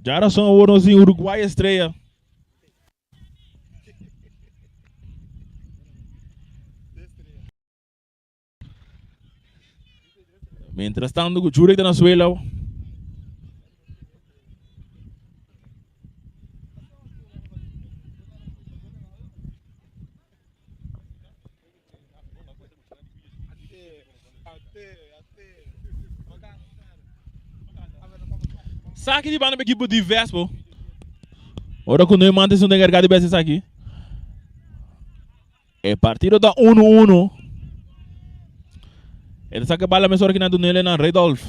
Djarason awor nos tin Uruguay Estrella. Mientras tanto ku Jurek ta na suelo. Saki di banda pa ekipo di Vespo. Ora ku no e manta esun ta enkargá di bes esaki. E partido ta 1-1. E ta saka bala mesora ki nan dunele na Redolf.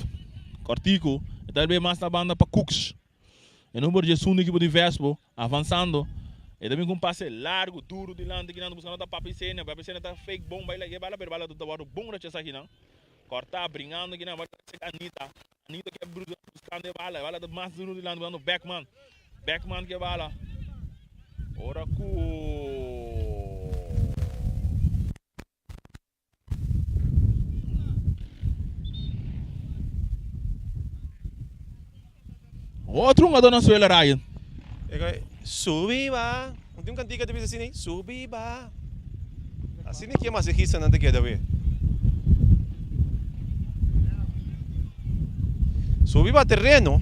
Kortiku. E ta be mas na banda pa Cooks. E number 11 di ekipo di Vespo. Avansando, e ta bin ku un pase largu, duru dilanti kinan ta buskando ta Papi Senia. Papi Senia ta fake bon bai lag'é bala, pero bala ta wòrdu bon rechasá kinan. Kòrtá, bringando kinan, bai seka Anita. Anita ke buskando e bala, e bala ta mas duru dilanti buskando Beckman. Beckman ke bala. Ora ku. Otro hungador na suela Ryan. Subi ba. No tin un cantica ta bisa asina? Subi ba. Asina ke masajistanan ta keda we. Subi ba terreno.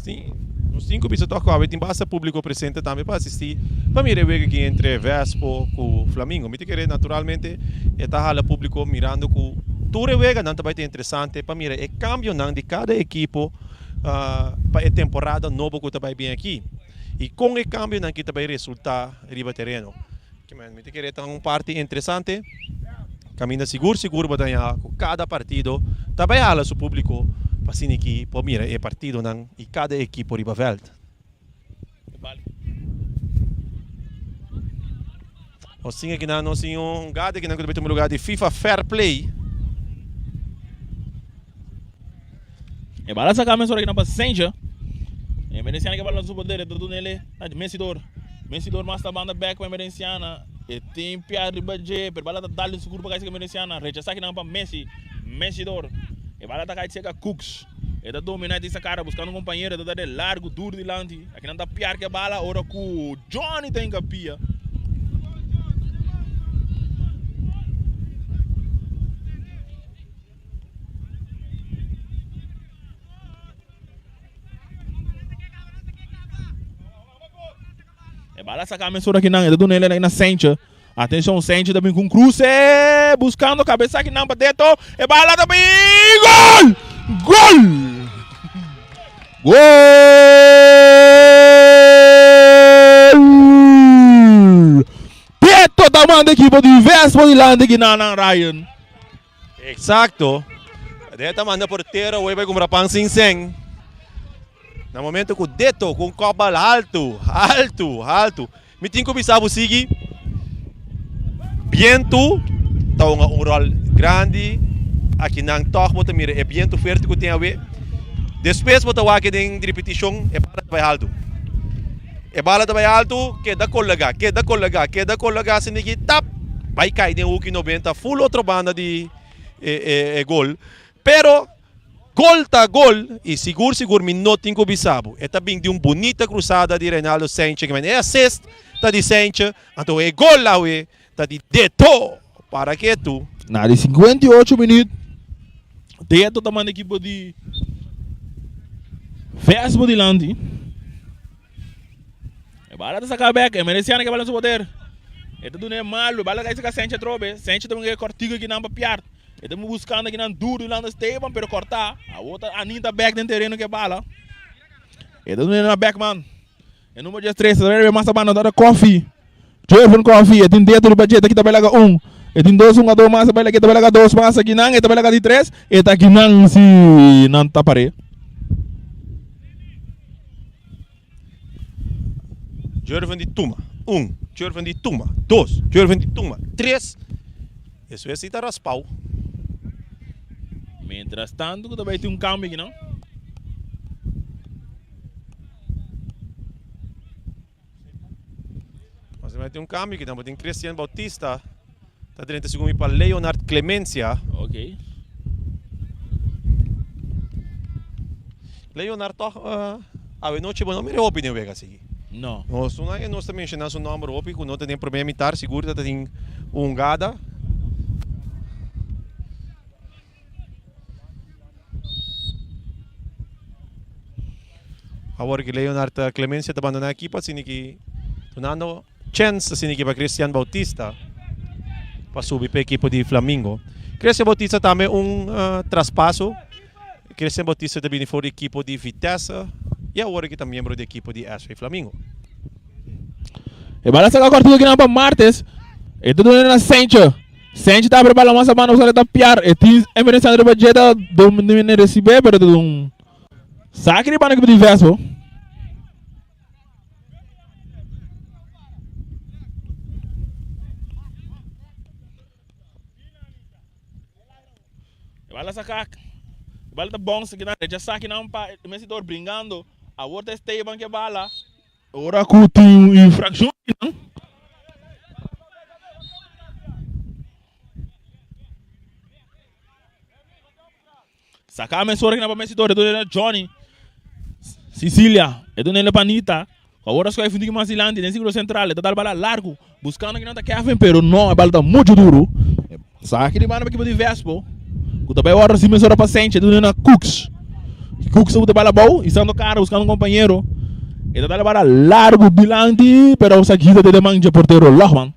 tin nos tin ku bisa tòg ku awe tin basta públiko presente tambe pa asistí pa mira e wega aki entre Vespo ku Flamingo. Mi ta kere naturalmente e ta hala públiko mirando ku tur e weganan ta bai ta interesante pa mira e kambionan di kada ekipo pa e temporada nobo ku ta bai bin aki i kon e kambionan aki ta bai resultá riba tereno. Mi ta kere ta un parti interesante. Kaminda sigur sigur bo ta haña ku kada partido ta bai hala su públiko pa asina ki por mira e partidonan i kada ekipo riba vèlt. Nos tin akinan nos tin un hungada akinan ku ta bai tuma lugar di FIFA Fair Play. E bala saka mesora akinan pa Senja. Emerenciana ke bala na su poder e ta dunele na Messidor. Messidor mas ta banda bek pa Emerenciana. E tin pia riba dje pero bala ta dal den su kurpa kai seka Emerenciana. Rechasa akinan pa Messi. Messidor. E bala ta kai seka Cooks. E ta domina e tin sa kara buskando un kompañero e ta dal largu duru dilanti. Akinan ta piar ke bala ora ku Johnny ta hinka pia. E bala saca mesora kinan, e ta duna ele na Senche. Atencion, Senche ta bin cu un cruce, buscando cabeza kinan pa Deto. E bala ta bin, gol! Gol! Gol! Deto ta manda equipo di Vespo dilanti kinan, Ryan. Exacto. De ta manda portero away bai cumpra pan sin sen. Na momento cu Deto cu un kopbal alto, alto, alto. Mi tin cu bisa bo sigui. Biento ta hunga un rol grandi. Akinan toch bo ta mira e biento fuerte cu tin awe. Despues bo ta wak den ripeticion e bala ta bai alto. E bala ta bai alto, keda kolega, keda kolega, keda kolega asina ki tap bai kai den huki 90 full otro banda di e e e gol. Pero gol ta gol y sigur sigur mi no tin cu bisa bo. E ta bin di un bunita cruzada di Reinaldo Sanchez ki e assist ta di Sanchez anto e gol awe ta di Deto. Para ketu. Na di 58 minuut Deto ta manda ekipo di Vespo dilanti. E bala ta saca bek, e Mereciano ke bala na su poder. E ta duna e malu, e bala kai saca Senche atrobe. Senche ta un cortico kinan pa piar. E ta buscando kinan duro dilanti Esteban, pero corta. Awor ta Anita bek den tereno ke bala. E ta duna na Beckman. E numero 13 ta rebe mas abanda ta Koffie. Jervin Koffie, e tin dedo riba dje, ta kita bai laga un. E tin dos hungador mas bai laga, e ta bai laga dos mas akinan, e ta bai laga di tres, e ta akinan si nan ta pare. Jervin di tuma un, Jervin di tuma dos, Jervin di tuma tres. Despues si ta raspao. Mientras tanto ku ta bai tin un kambio akinan. Nos ta tin un cambio aki tambe. Tin Christian Bautista ta drenta segun mi pa Leonard Clemencia. Ok. Leonard toch uh, awe noche bo no mira hopi den wega sigui. No. Nos una que nos ta menciona su nomber hopi ku no ta den primer mitar sigur ta tin un hungada. Awor ki Leonard Clemencia ta bandona ekipo asina ki dunando chens asina ki pa Christian Bautista pa subi pa ekipo di Flamingo. Christian Bautista tambe un traspaso. Christian Bautista ta bini for di ekipo di Vitesse y awor ki ta miembro di ekipo di SV Flamingo. E bala saka kortico kinan pa Martes. E ta duna na Sancho. Sancho ta abre bala mas a mano ta piar. E tin Emerenciano riba dje ta domina recibe pero ta un saki riba na ekipo di Vespo. E bala saka. E bala ta bounce kinan. Recha kinan pa Messidor bringando. Awor ta Esteban ke bala. Ora ku tin un infrakshon kinan. Saka mesora kinan pa Messidor. E duna Johnny. Cecilia. E duna pa Anita. Awor a scoge fundico mas dilanti den círculo central. E ta dal bala largo. Buscando kinan ta Kevin pero no e bala ta mucho duro. Saki di banda pa equipo di Vespo. Cu ta bay ora si mesora pa Sanchez. E duna na Cooks. Cooks ta bala abou, isando cara, buscando un compañero. E ta dal bala largo dilanti, pero sa kita de man dje portero Lohman.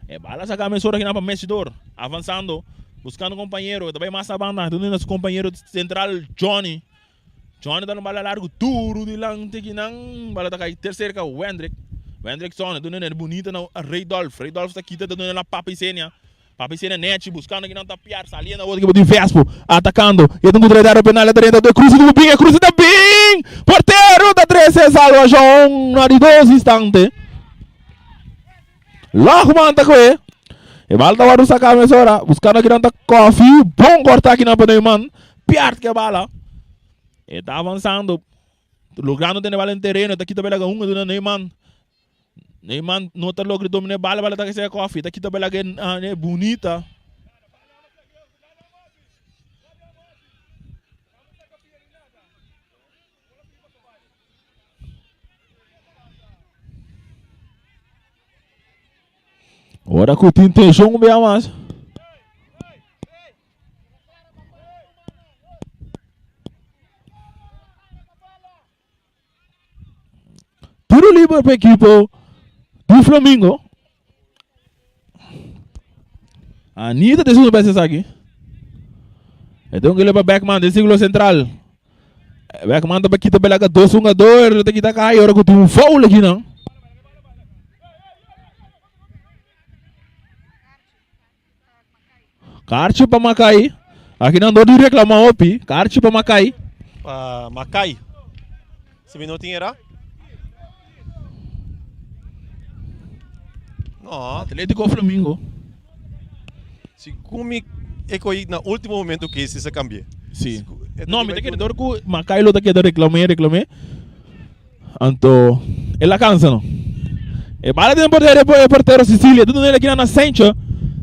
E bala saca mesora kinan pa Messidor, avanzando, buscando compañero, e ta bay mas na banda, ta duna su compañero central Johnny. Johnny ta duna bala largo duro dilanti kinan, bala ta cay ter cerca Wendrick. Wendrickson, e duna bunita na Raydolf, Raydolf ta kita ta duna na Papi Senia. Papi sena nechi buscando kinan ta piar saliendo awor ekipo di Vespo atacando y ta encontra el área penal ta drenta cruce di bin e cruce ta bin portero ta trece salvacion na di dos instante Lachman ta koe e bal ta wòrdu saca mesora buscando kinan ta Kofi bon corta kinan pa Neumann piard ke bala e ta avanzando logrando tene bala en tereno ta kita bela hunga duna Neumann Neyman no ta logra domina e bala, bala ta kese koffie, ta kita bala gen ah, bunita. Ora ku tin tenshon bia mas. Tiro liber pa ekipo di Flamingo. Anita te segundo bes esaki. E tengo que leva Beckman den círculo central. Beckman ta kita belaga dos jugador, ta kita kai ora ku tin un foul aki nan. Karchi pa Makai. Aki nan dor di reclama hopi. Karchi pa Makai. Pa Makai. Si mi no tin era. No. Atletico Flamingo. Si kumi e koi na ultimo momento ke si sa kambie. Si. No, mi ta kere dor ku Makai lo ta keda reclame, reclame. Anto el a cansa no. E bala den portero e portero Sicilia. Tudo nele aqui na Sancho.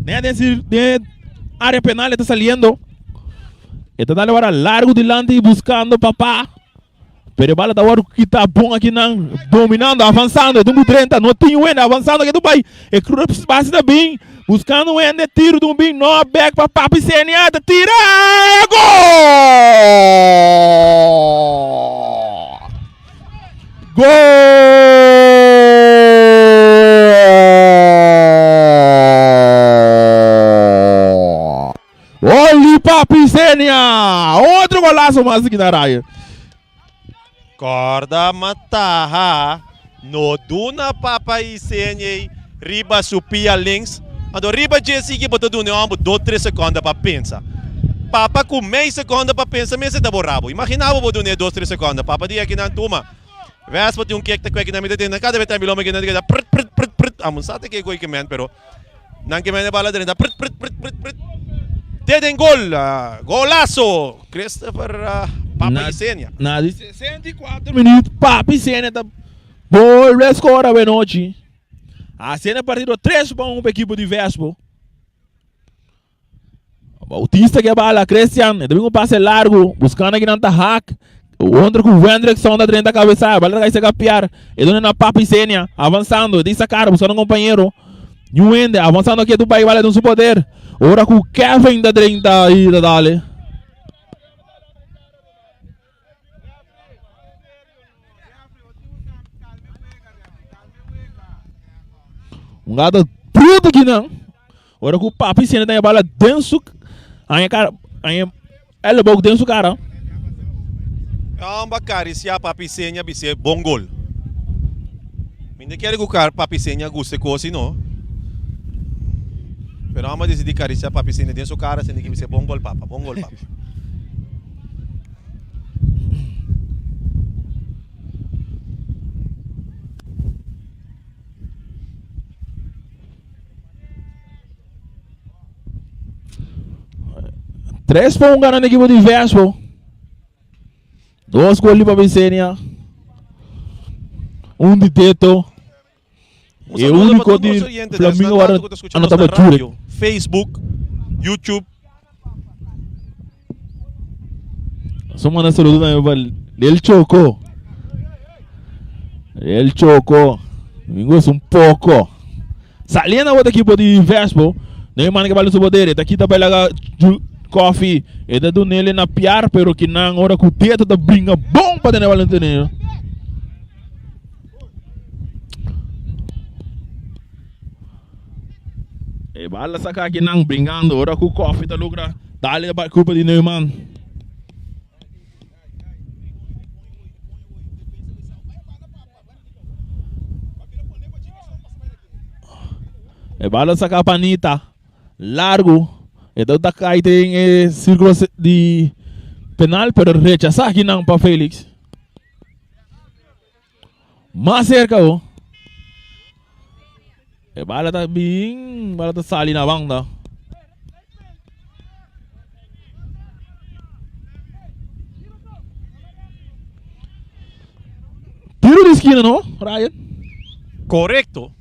Den den den área penal está saliendo. Está dando ahora largo delante y buscando papá. Pero e bala ta wòrdu kita bon aki nan dominando, avanzando, e dungu 30, no tin wende, avanzando ke tu bai, e cruz base ta bin, buscando wende, tiro dun bin, no back pa Papi Senia, ta tira, gol! Gol! Oli Papi Senia! Otro golazo mas aki na raya. Corda mataha no duna Papa Isenia riba su pia links. Anto riba dje sigui bo ta duna e homber do tres seconda pa pensa. Papa cu mei seconda pa pensa mester ta bo rabo. Imagina bo bo duna e dos tres seconda. Papa di akinan tuma. Vespa tin un kek ta kwek nan mi ta tende kada bes ta mi lomba kinan ta keda prit prit prit prit. Amo sa ta ke goy ke men pero nan ke men e bala drenta prit prit prit prit prit. Te den gol. Golazo Christopher Papa Isenia. Na di 64 minuut Papa Isenia ta bolbe score awenochi. Haciendo e partido 3 pa 1 pa ekipo di Vespo. Bautista ke bala, Christian, e ta bin un pase largo, buscando aki nan ta Haak. Otro ku Wendrickson ta drenta cabeza, bala ta kai seka piar. E duna na Papi Senia, avanzando, e ta sacar, buscando un compañero. Nyuende, avanzando aki tu bai bala den su poder. Ora ku Kevin ta drenta i ta dale. Un gata bruto aki nan. Ora ku papi siente ta bala den su aña cara, aña elleboog den su cara. Amba cariciá papi Seña bis'é bon gol. Mi no kere ku papi Seña gusta e kos no. Pero amba disidí cariciá papi Seña den su cara siente ki bis'é bon gol papa, bon gol papa. Tres pa un gana na ekipo di Vespo. Dos gol di Papisenia. Un di Teto. Un E saludo pa único tur di nos oyentes Flamingo esnan ahora tanto ku ta skucha nos anotaba na Jurek. radio, Facebook, YouTube. Nos manda saludo tambe pa Lil Choco. Lil Choco. Domingo es un poco. Saliendo awor equipo di Vespo. No hay man que vale su poder. Está quita para la. Coffee e ta dunele na piar pero kinan ora ku Teto ta bringa bon pa tene balon tene. E bala saka kinan bringando ora ku Coffee ta logra dale ba culpa di Neumann. E bala saka pa Anita. Largo. E ta kai den e círculo di penal, pero rechasa akinan pa Felix. Mas cerca oh. E bala ta bin, bala ta sali na banda. Tiro di esquina, no, Ryan? Correcto.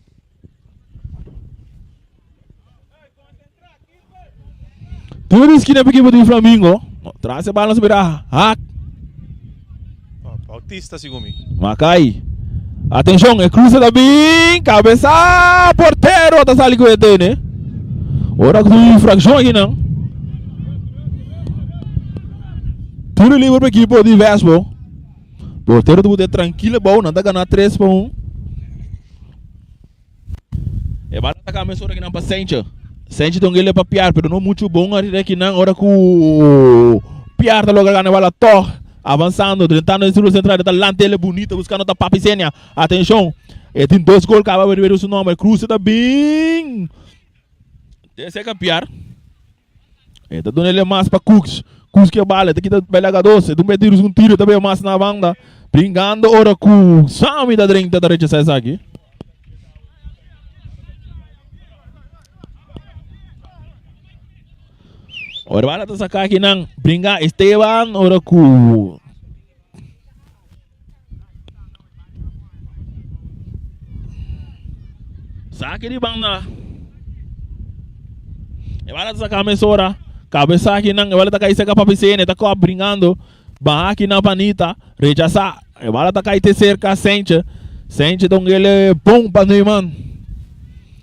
Tiro di esquina pa equipo di Flamingo. Tras e bala subirá Haak. Bautista segun mi. Makai. Atenshon, e cruce ta bin. Cabeza portero ta sali ku e tene. Ora ku infraccion aki nan. Tiro libre pa equipo di Vespo. Portero ta bute tranquilo bou, nan ta gana 3 pa 1. E bala ta cambia ora kinan pa Senche. Senche ta un gele pa Piar, pero no mucho bon arriba kinan ora ku Piar ta logra gana e bala toch. Avanzando, drentando den círculo central, ta lanta ele bonito, buscando ta Papi Senia. Atención, e tin dos gol caba riba su nomber. Cruce ta bin. Te seca Piar. E ta duna ele mas pa Cooks. Cooks ke bala, e ta kita belaga dos. E ta mete un tiro tambe mas na banda. Bringando ora ku Sammy ta drenta ta rechasa esaki. Ora bala ta saka akinan. Bringa Esteban ora ku Saki di banda. E bala ta saka mesora. Kabesa akinan. E bala ta kai seka papi Sene. Ta kop bringando. Baha akinan pa Anita. Rechasa. E bala ta kai te serka Sentje. Sentje ta un gele bon pa Neumann.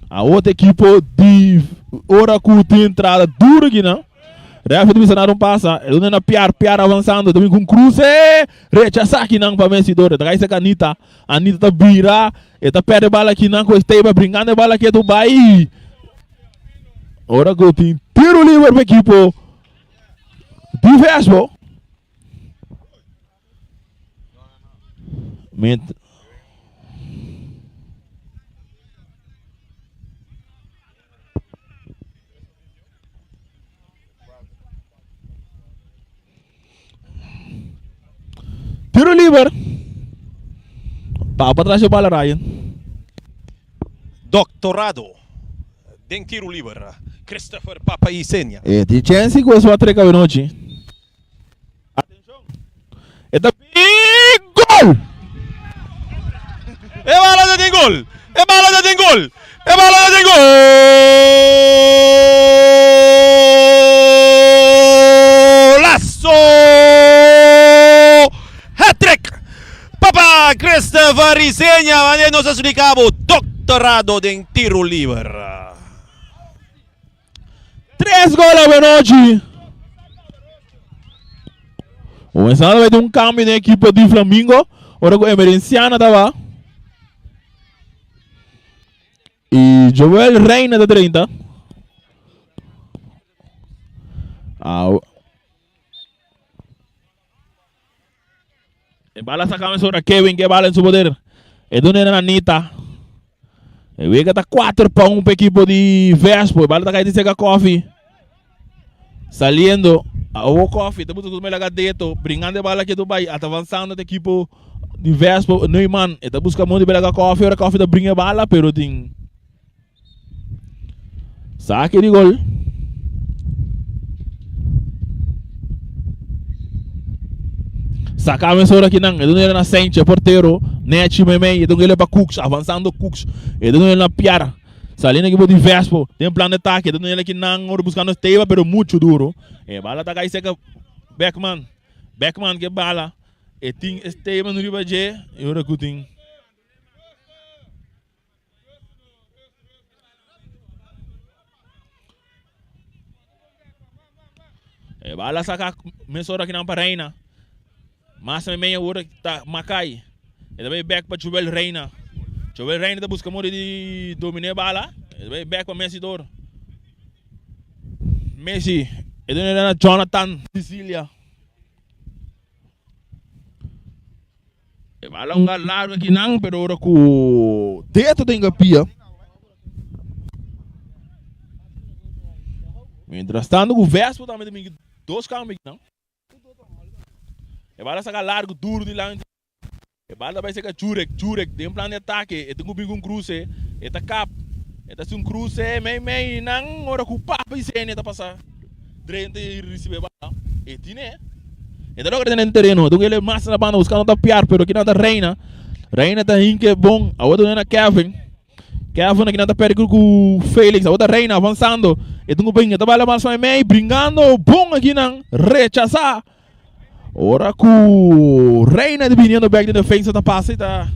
A otro ekipo di ora ku tin entrada duro akinan. Refe ta bisa nada un pasa, e duna na Piar, Piar avanzando, ta bin ku un kruse, rechasá kinan pa Messi Dore, ta kai serka Anita, Anita ta bira, e ta perde bala kinan ku Esteban brinkando e bala ketu bai. Ora ku tin tiro liber pa ekipo di Vespo. Met Tiro liber. Papa tras e bala Ryan. Doctorado den tiro liber. Christopher Papa Isenia. E tin chance ku eswa treka awenochi. Atenshon! E ta bin gol! E bala ta den gol! E bala ta den gol! E bala ta den golazo! Hat-trick! Papa Christopher Riseña, wanneer nos a splica bo doctorado den tiro liber. Tres gol awenochi. Comenzando met un cambio den equipo di Flamingo. Ora cu Emerenciana taba. Y Joel Reina ta 30. Au. E bala saca mesora Kevin ke bala en su poder. E duna na Anita. E wega ta 4 pa 1 pa equipo di Vespo. E bala ta cae cerca Koffie. Saliendo. Awo Koffie. Ta busca como laga deto. Bringando e bala que tu bai. Ata avanzando e equipo di Vespo. Neumann. E ta busca mundo belaga Koffie. Ora Koffie ta bringa e bala. Pero tin. Saque di gol. Saca mesora aqui nan. Edo na Senche, portero. Nechi Memei. Edo ele pa Cooks. Avançando Cooks. Edo ele na Piara. Saliendo equipo de Vespo. Tem plan de ataque. Edo ele aqui nan. Ora buscando Esteban, pero mucho duro. E bala tá cai seca. Beckman. Beckman que bala. E tin Esteban riba dje. E ora ku tin. E bala saka mesora akinan pa Reina. Mas meimei awor ta Makai. E ta bai bek pa Joel Reina. Joel Reina ta buska modo di domina e bala. E ta bai bek pa Messi dor. Messi e duna na Jonathan Sicilia. E bala un gal largo akinan pero ora ku Deto ta hinka pia. Mientras tanto ku Vespo tambe ta binki dos kambio akinan. E bala saka largu duru dilanti. E bala ta bai seka Jurek. Jurek den plan di atake. E tin ku bin ku un kruse. E ta kap. E ta hasi un kruse mei mei nan ora ku Papa Isenia ta pasa drenta i risibi e bala. E tine. E ta logra tene den tereno. Dun el mas na banda buskando ta piar pero kinan ta Reina. Reina ta hinke bon. Awor ta duna na Kevin. Kevin aki nan ta perde ku Felix. Awor ta Reina avansando. E tin ku bringa. Ta bala mas mei mei. Bringando bon aki nan. Rechasa. Ora ku Reina di biniendo bek den defensa ta pasa i ta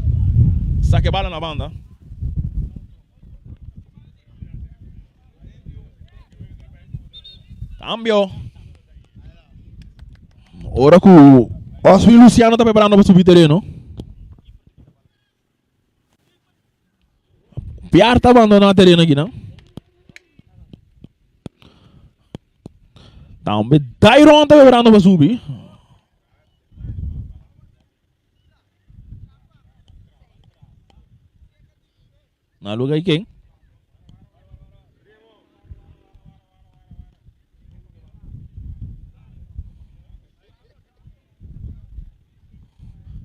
saka e bala na banda. Cambio. Ora ku Oswin Luciano ta preparando pa subi tereno. Piar ta abandoná tereno aki nan. Tambe Dairon ta preparando pa subi. Na lugar di ken?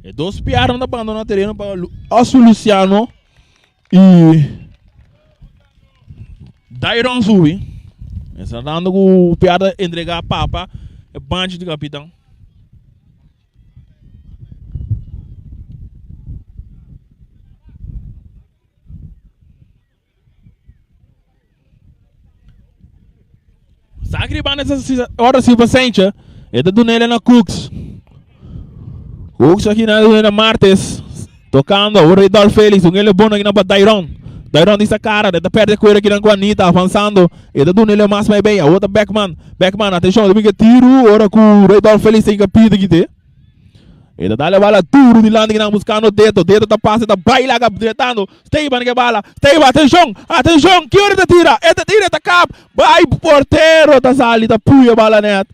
E dos piarnan ta bandona tereno pa Oswin Luciano y Dairon subi. Mientras tanto ku piar ta entrega papa e banchi di kapitan. Sa riba nessa ora si Vicente, e ta duna ele na Cooks. Cooks aqui na duna na Martes, tocando o Redol Felix, un ele bono aqui na Dairon. Dairon diz a cara, ele ta perde cuero aqui na com Anita, avançando. E ta duna ele mais mais bem, a outra Beckman. Beckman, atenção, tem que tiro, ora com Redol Felix tem que pedir aqui te. E ta dale bala duro dilanti ki nan buscando Deto. Deto ta pasa, ta baila ka dretando. Esteban ke bala. Esteban, atencion, atencion. Ki ora e ta tira? E ta tira, e ta kap. Bai portero ta sali, ta puya bala net.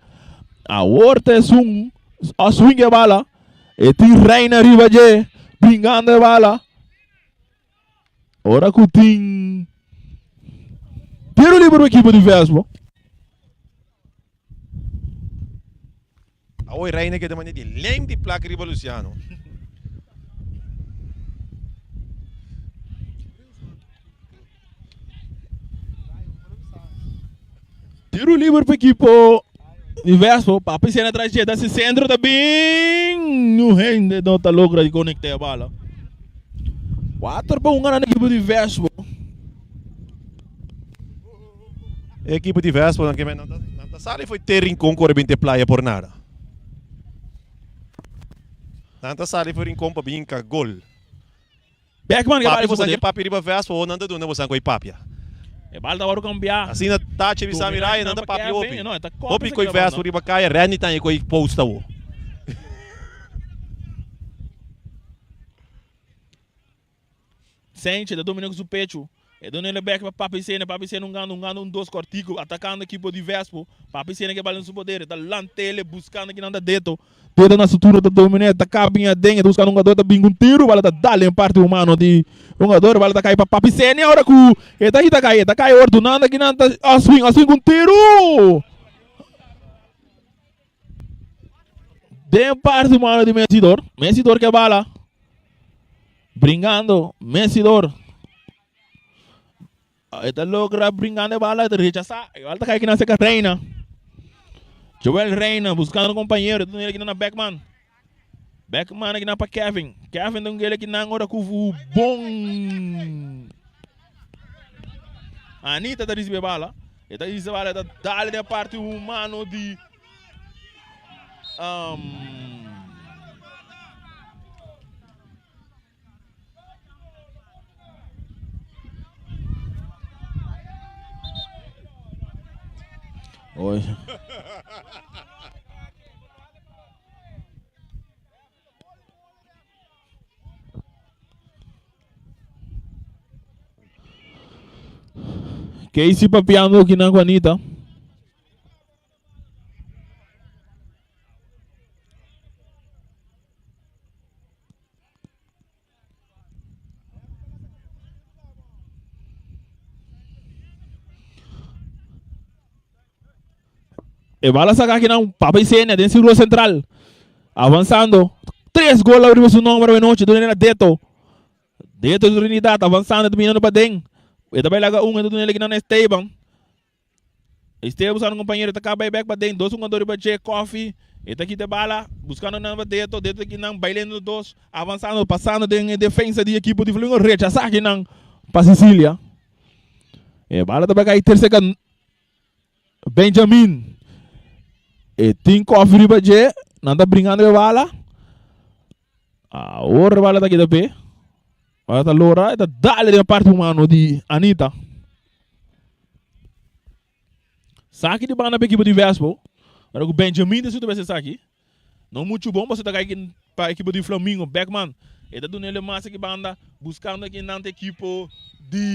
Awor ta esun a swing e bala. E tin Reina riba dje, bringando e bala. Ora ku tin tiro liber pa ekipo di Vespo. Awor Reina keda mane di lem di plak riba Luciano. Tiro liber pa ekipo di Vespo. Papi Sena tras dje ta si centro ta bin. Nu hende no ta logra di conecta e bala. 4 pa 1 gana ekipo di Vespo. E ekipo di Vespo nan ke men nan ta nan ta sali foi te Rincon kore bin te playa por nada. Nan ta sali foi Rincon pa bin ka gol. Beckman ke Papi bal bosan ke papia riba Vespo ho nan ta duna bosan koi papia. E bal ta wòrdu kambiá. Asina Tache bisa mi Ryan nan ta papia hopi. Hopi koi Vespo riba kaya Randy tan e koi post awo. Senche ta domina ku su pechu. E duna el bek pa Papi Sene. Papi Sene un gana, un gana, un dos kortiku atakando ekipo di Vespo. Papi Sene ke bal den su poder. E ta lant'el buskando kinan ta Deto. Deto na su turno ta domina. E ta kabin aden. E ta buskando un hugador. Ta bin ku un tiru. Bala ta dal den parti humano di hugador. Bala ta kai pa Papi Sene ora ku e ta hita kai. E ta kai ora dunando kinan ta Oswin. Oswin ku un tiru. Den parti humano di Messidor. Messidor ke bala. Bringando, Messidor. E ta logra bringando e bala, e ta rechasa. E bala ta kai kinan seka Reina. Joel Reina buscando compañero. E ta duna kinan na Beckman. Beckman kinan pa Kevin. Kevin ta un gele kinan ora ku bon. Anita ta recibe bala. E ta recibe bala, e ta dale den parti humano di Oi. Casey papiando aki nan ku Anita. E bala saca aki nan Papa y Senia den círculo central. Avanzando. Tres gol arriba su nombre de noche. Duna na Deto. Deto de Trinidad avanzando dominando pa den. E ta bay laga un e ta duna aki nan Esteban. Esteban buscando un compañero ta caba bay back pa den. Dos jugador riba dje. Coffee. E ta kita e bala. Buscando nan pa Deto. Deto aki nan bailando dos. Avanzando pasando den e defensa di equipo di Flamingo. Rechasa aki nan pa Cecilia. E bala ta bay cay tercer Benjamin. E tin koffie riba dje. Nan ta bringando e bala. Awor e bala ta kita pe. Bala ta lora. E ta dale den e parti humano di Anita. Saki di banda pa ekipo di Vespo. Ora ku Benjamin ta suta pa esaki. No muchu bon pasobra ta kai pa ekipo di Flamingo. Beckman e ta duna el e mas aki banda buscando aki nan ta ekipo di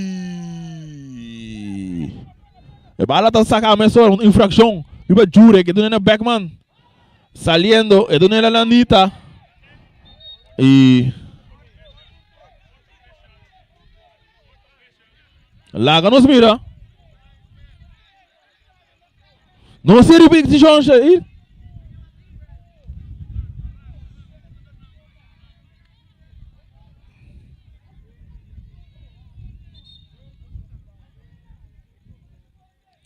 E bala ta saca mesora un infraccion riba Jurek e duna na Beckman saliendo e duna na Anita y Laga nos mira. No se repeticion Shair.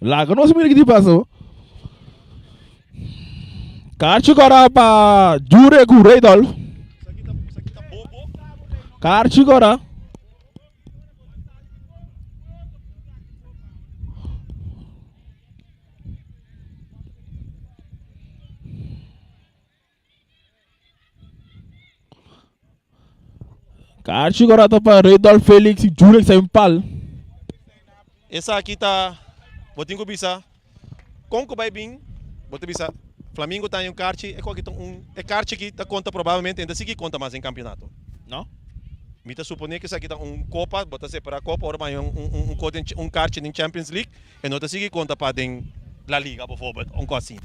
Laga nos mira ki pasa. Karchi kora pa Jure ku Reidolf. Karchi kora. Kaarchi kora ta pa Redolf Felix y Jurek Sempal. Esaki ta, bo tin ku bisa, kon ku bai bin, bo ta bisa Flamingo ta haña un karchi, e koki ta un, e karchi aki ta konta probablemente, e ta sigui konta mas den kampionato. No. Mi ta supone ku esaki ta un kopa, bo ta separa kopa ora bo haña un un un den un karchi den Champions League, e no ta sigui konta pa den La Liga bijvoorbeeld, un kos asina.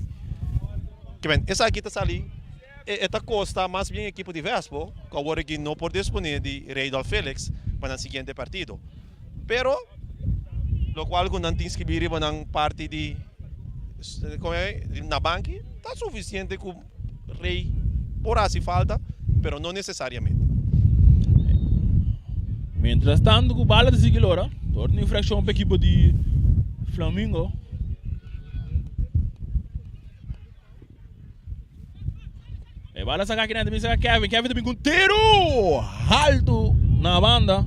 Kiben, esaki ta sali, e e ta kosta mas bien ekipo di Vespo, ku awor aki no por dispone di Reidolf Felix pa nan siguiente partido. Pero locual cu nan tin scribi riba nan parti di como e na banki ta suficiente cu rey por haci falta pero no necesariamente. Mientras tanto cu bala ta sigui lora, tor tin infraccion pa ekipo di Flamingo. E bala saca aki nan ta bisa Kevin, Kevin ta bin cu un tiro halto na banda.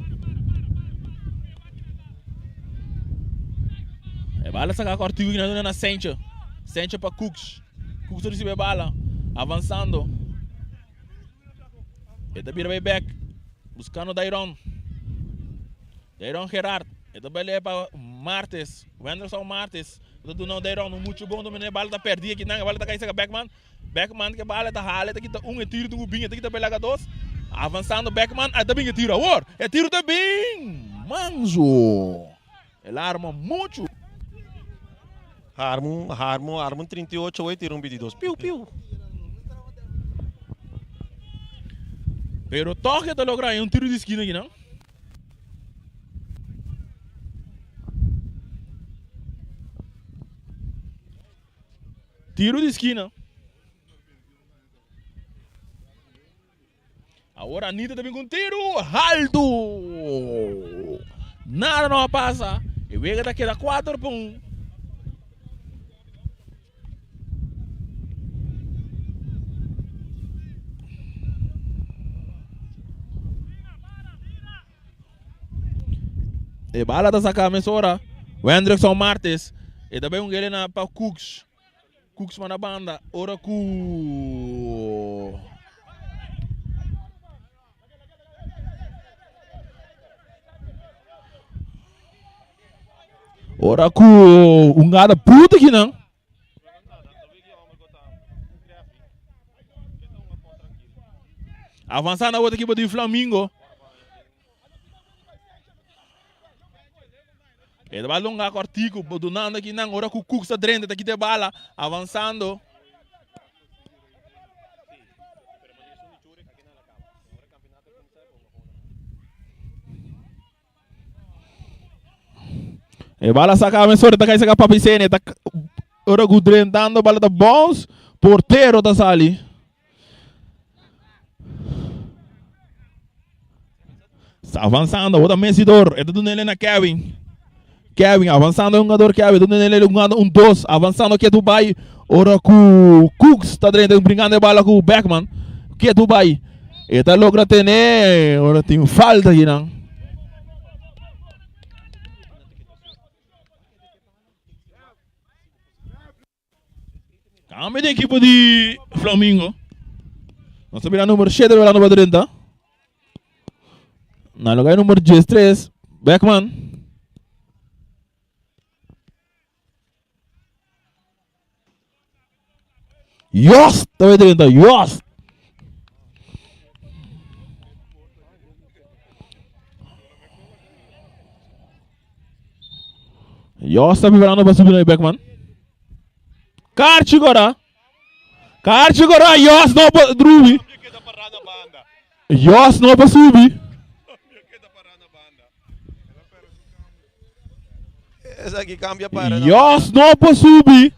E bala saca cortico aki nan na Sencho. Sencho pa Cooks. Cooks ta ricibi e bala, avanzando. E ta bira bay back, buscando Dairon. Dairon Gerard, e ta bale pa Martes, Wenderson Martes. Ta duna Dairon un mucho bon domina e bala ta perdi aki nan, e bala ta cay saca Beckman. Beckman ke bala ta hala, e ta kita un, e tiro tin ku bin, e ta kita belaga dos. Avansando Beckman, a ta bin e tiro awor. E tiro ta bin! Manzo! El a arma mucho. Arma un, arma, arma un 38 awor e tira un 22. Piu, piu! Pero tog e ta logra haña un tiro di skina aki nan. Tiro di skina. Awor Anita ta bin ku un tiro haltu. Nada no a pasa. E wega ta keda 4 pa 1. E bala ta saca mesora. Wendrickson Martes. E ta bay un gele na pa Cooks. Cooks manda banda. Ora cu Ora cu un gada bruto aki nan. Avansando awor ekipo di Flamingo. E ta longa kortiku, dunando aki nan ora ku Cooks ta drenta ta kita e bala, avansando. E bala saca mesora ta kai saca Papi Sene ta ora ku drentando bala ta bounce portero ta sali. Sta avanzando ota Messidor e ta dunele na Kevin. Kevin avanzando hungador Kevin ta dunele hungando un dos avanzando ketu bai ora ku Cooks ta drenta brincando e bala ku Beckman ketu bai. E ta logra tene ora tin falta akinan. Cambio di equipo di Flamingo. Nos ta mira numero 7 mirando pa 30. Na lugar numero 13, Beckman. Yost ta bay drenta, Yost. Yost ta preparando pa subi na Beckman. Karchi gora. Karchi gora, Yost no pa drubi. Yost no pa subi. Esaki cambia para na Jos no por subi.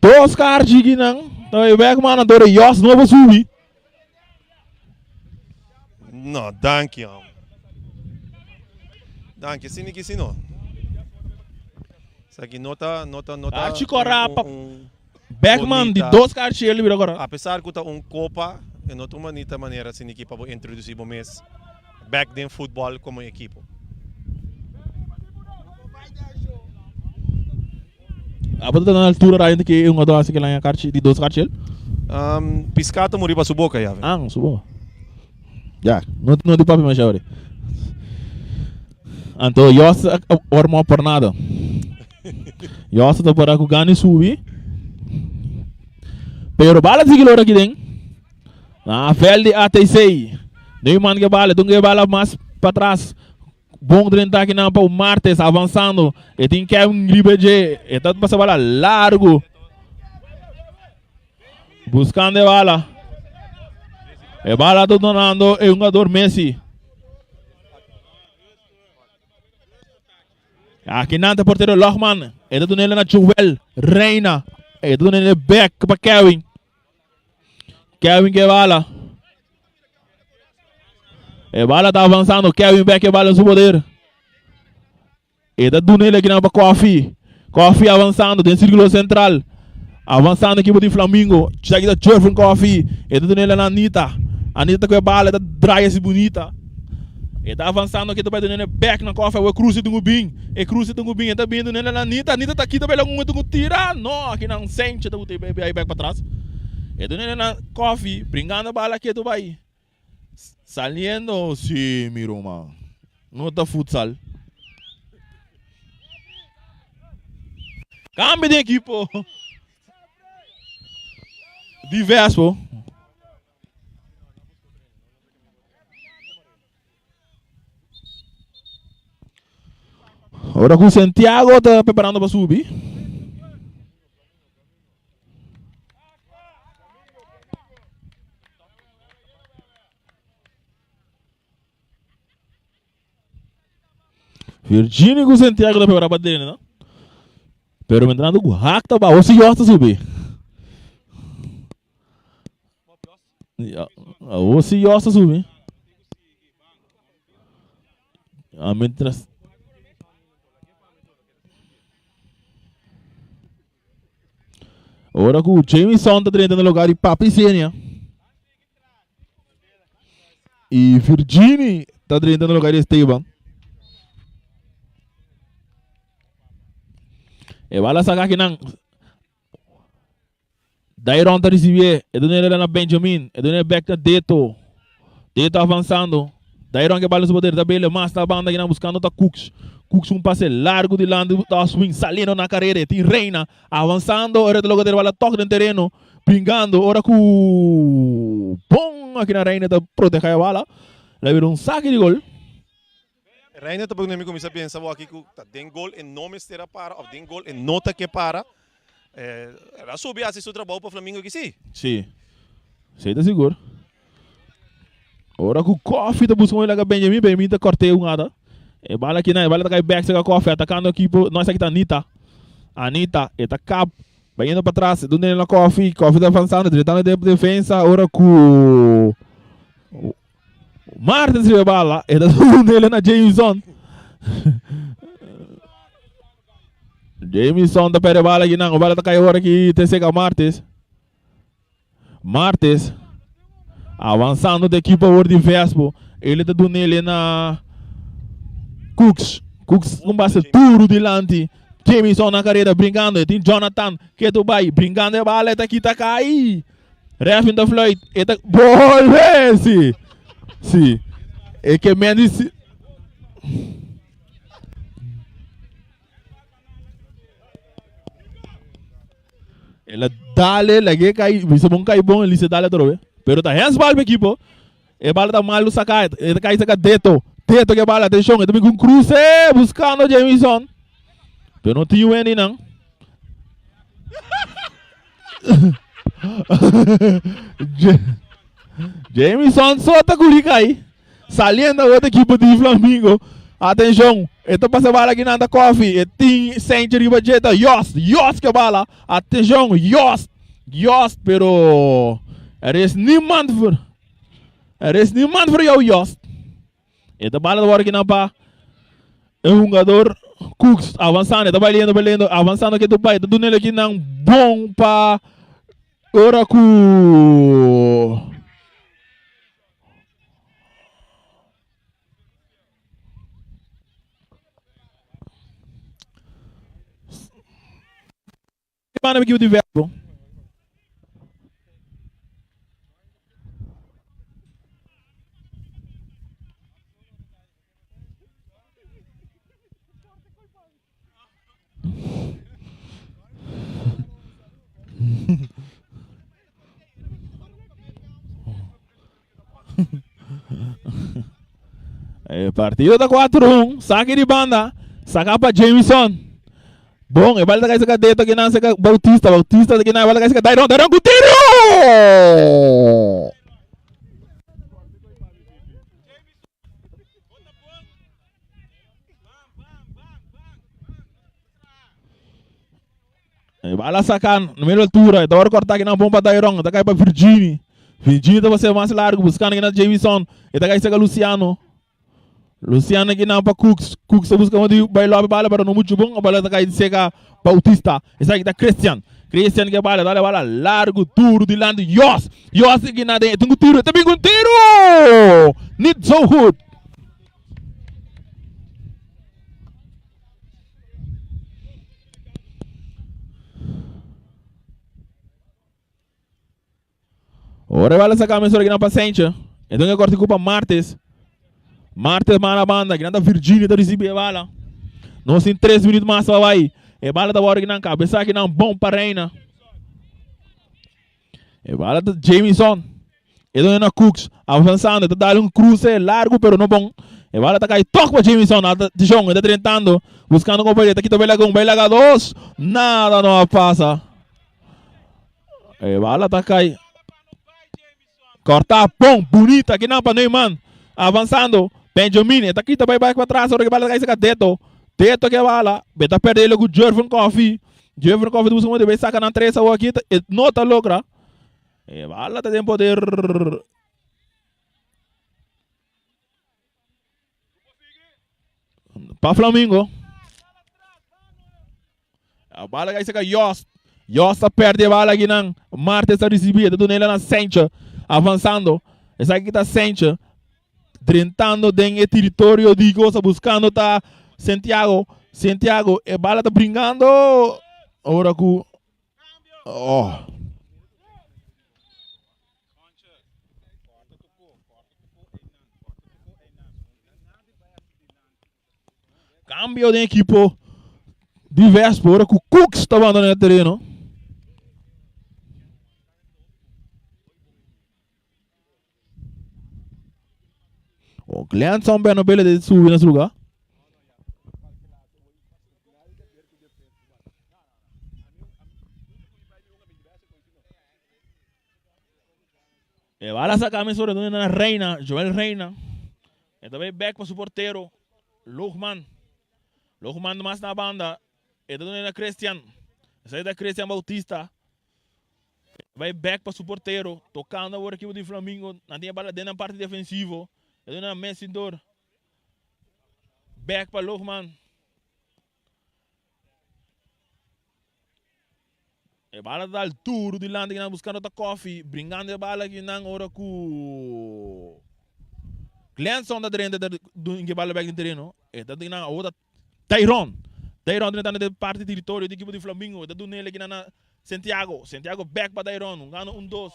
Dos kaartje ki nan. Ta e Beckman anto de Jos no por subi. No, danki hom. Danki, asina ki si no. Esaki no ta, no ta, no ta Kaartje kora un, pa un Beckman di bonita. dos kaartje el bira kora. Apesar ku ta un kopa, e no ta un manita manera asina ki pa bo introdusi bo mes. Bek den futbòl komo ekipo. Abo ta na altura Ryan ke e hungador hasi kel aña karchi di dos karchi el? Piská ta muri pa su boka ya. Ah, su boka. Ya, no no di papia masha ori. Anto Jos a ormó por nada. Jos ta para ku gana subi. Pero bala sigui lora aki den. Na veld di ATC. Neumann ke bala, dun ke bala mas patras. Bon drenta aki nan pa Martes avanzando. E tin Kevin riba dje. E ta pasa bala largo. Buscando e bala. E bala ta donando e hungador Messi. Aki nan ta portero Lochman. E ta dunele na Joel Reina. E ta dunele back pa Kevin. Kevin ke bala. E bala ta avanzando. Kevin back e bala en su poder. E ta dunele aki nan pa Kofi. Kofi avanzando den círculo central. Avanzando equipo di Flamingo. Chaki ta Jervin Kofi. E ta dunele na Anita. Anita ta ku e bala. E ta draai asi bunita. E ta avanzando aki ta bai dunele back na Kofi. Awe cruce tungu bin. E cruce tungu bin. E ta bin dunele na Anita. Anita ta kita bela un tungu tira. No, aki nan Senche ta bute bai back pa tras. E dunele na Kofi. Bringando bala aki ta bai. Saliendo. Si, mi ruman. No ta futsal. Cambio di equipo. Di Vespo. Ora ku Santiago ta preparando pa subi. Virginio ku Santiago ta prepará pa drena, no? Pero mientras tanto ku hak ta baho si Jos ta subi. Ja, awo si Jos ta subi. Ah, mientras Ora ku Jameson ta drenta na lugar di Papi Senia. Y Virgini ta drenta na lugar di Esteban. E bala saca aki nan. Dairon ta recibié. E duna na Benjamin. E duna back na Deto. Deto avanzando. Dairon ke bala su poder. Ta bele mas na banda aki nan buscando ta Cooks. Cooks un pase largo dilanti ta swing saliendo na carrera. Tin Reina avanzando. Ora ta logra ter bala tok den tereno. Bringando ora ku bon. Aki na Reina ta proteha e bala. La bira un saki di gol. Reina ta pone mi kuminsá pensa bo aki ku ta den gol e no mester a para òf den gol e no ta ke para. El a subi hasi su trabou pa Flamingo aki si. Si, esei ta sigur. Ora ku Koffie ta buska un laga Benjamin, Benjamin ta kòrt'é un ata. E bala aki nan, e bala ta kai bèk serka Koffie, atakando ekipo, no esaki ta Anita. Anita, e ta kap, bayendo patras, e duna na Koffie, Koffie ta avansando, dretando den defensa, ora ku Martens riba e bala, e ta duna na Jameson. Jameson ta perde bala aki nan, e bala ta kai ora ki ta seka Martens. Martes, avansando di ekipo awor di Vespo, ele ta duna ele na Cooks. Cooks un base duro dilanti. Jamison na kareda brinkando. E tin Jonathan ketu bai brinkando e bala e ta kita kai. Ref ta fluit. E ta bolbe si. Si. E ke men di si. El a dale, lag'é kai, bisa bon kai bon, el dice dale atrobe. Pero ta handsbal pa ekipo. E bala ta malu saká, e ta kai saka Deto. Deto ke bala, atenshon, e ta bin ku un kruse, buskando Jamison. Pero no tin Wendy nan. Jamison so ta kuri kai. Saliendo awor ta ekipo di Flamingo. Atenshon, e ta pasa bala aki nan ta Koffie. E tin Sanchez riba dje ta Yost. Yost ke bala. Atenshon, Yost. Yost, pero er is niemand voor. Er is niemand voor jou, Yost. E ta bala ta wòrdu kinan pa e hungador Cooks. Avansando, e ta bai lendo, bai lendo, avansando ke tu bai. Ta dunel akinan bon pa ora ku. Banda mi di verbo. E partido ta 4-1. Saki di banda. Saka pa Jameson. Bon, e bala ta kai saka Deto aki nan saka Bautista. Bautista aki nan e bala ta kai saka Dairon. Dairon ku tiro! E bala saca na medio altura, e ta worde corta aki nan bon pa Dairon, e ta cai pa Virgini. Virgini ta pasa mas largo buscando aki nan Jamison, e ta cai saca Luciano. Luciano aki nan pa Cooks, Cooks ta busca di bai lobe bala pero no mucho bon, e bala ta cai seca Bautista. Esaki ta Christian, Christian ke bala, dale bala largo duro dilanti Jos, Jos aki nan den, e tin cu tiro, e ta bin cu un tiro! Niet zo goed. Ora e bala saca mesora kinan pa Sencha. Enton e corti cu pa Martes. Martes mala banda. Kinan ta Virginia ta ricibi e bala. Nos tin 3 minuut mas pa bay. E bala ta worde kinan cabeza kinan bon pa Reina. E bala ta Jamison. E doño na Cooks. Avanzando. E ta dale un cruce largo pero no bon. E bala ta cai tok pa Jamison. Ata Dijon. E ta drentando. Buscando compañero. E ta kita bay laga un. Bay laga dos. Nada no a pasa. E bala ta cai. Corta bon. Bonita. Kinan pa Neumann. Avanzando. Benjamin. E ta kita bay back pa atras. Ora que bala ta cai saca Deto. Deto ke bala. Be ta perde ele cu Jervin Coffee. Jeffrey Coffee ta busca modo di bay saca nan tres awor aki, e no ta logra. E bala ta den poder. Pa Flamingo. A bala kai saca Yost. Yost ta perde e bala aki nan. Martes ta ricibi, e ta duna na Sencha. Avanzando. Esaki ta Sencha. Drentando den e teritorio di Goza buscando ta Santiago. Santiago, e bala ta bringando. Ora cu oh. Cambio den equipo di Vespo ora cu Cooks ta abandona e tereno. Glenson Benobele ta subi na su lugar. E bala saca mi sobre na Reina, Joel Reina. E ta bay back pa su portero, Loogman. Loogman mas na banda. E ta duna na Christian. Esaki ta Christian Bautista. Bai back pa su portero. Tocando awor ekipo di Flamingo. Nan tin e bala den nan parti defensivo. E duna na Messidor. Back pa Loogman. E bala ta dal duro dilanti kinan buscando ta Koffie. Bringando e bala kinan ora cu Glenson ta drenta ta duna e bala back den tereno. E ta kinan awor ta Tayron. Tayron drentando den parti teritorio di ekipo di Flamingo. E ta duna el kinan na Santiago. Santiago back pa Tayron. Un gana un dos.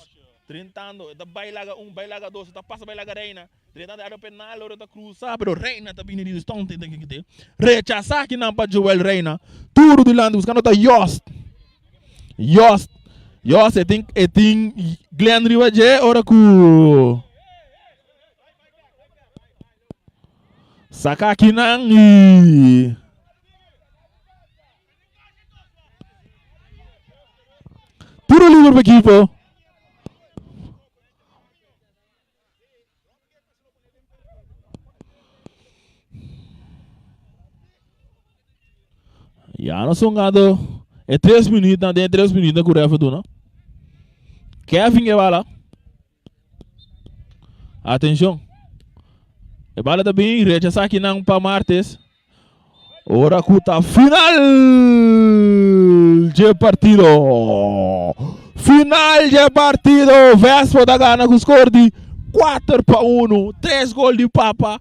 Drentando. E ta bai laga un, bai laga dos. E ta pasa bai laga Reina. Drentando area penal ora ta cruza. Pero Reina ta bini di distante. Rechasa kinan pa Joel Reina. Duro dilanti buscando ta Yost. Yost. Yost e tin e tin Glenn riba dje ora cu Saka akinan y Tiro liber pa equipo. Ya nos hungado e tres minuut na den tres minuut na ku refa duna. Kevin e bala. Atenshon. E bala ta bin rechasá akinan pa Martes. Ora ku ta final dje partido. Final dje partido. Vespo ta gana ku skor di 4 pa 1. Tres gol di Papa,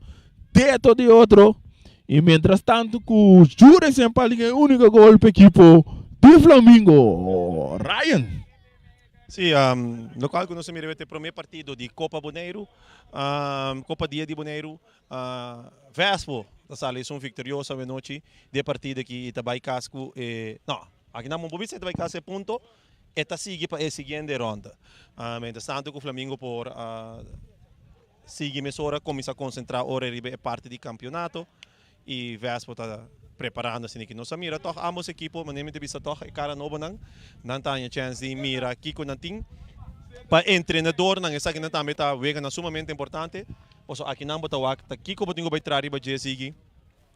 deto di otro. I mientras tanto ku Jure Sempal tin e úniko gol pa ekipo di Flamingo. Ryan. Sí, lokual ku nos a mira e promé partido di Kopa Boneiru, Kopa Dia di Boneiru, Vespo ta sali esun viktorioso awenochi di e partido aki i ta bai kas ku e, no, aki nan bo bisa e ta bai kas e punto, e ta sigui pa e siguiente ronda. Mientras tanto ku Flamingo por sigui mesora kuminsá konsentrá ora riba e parti di kampionato. I Vespo ta preparando asina ki nos a mira tòg ambos ekipo, manera mi ta bisa tòg e kara nobonan, nan ta haña chèns di mira kiko nan tin. Pa entrenadornan esakinan tambe ta weganan sumamente importante, pasobra akinan bo ta wak ta kiko bo tin ku bai traha riba dje sigui,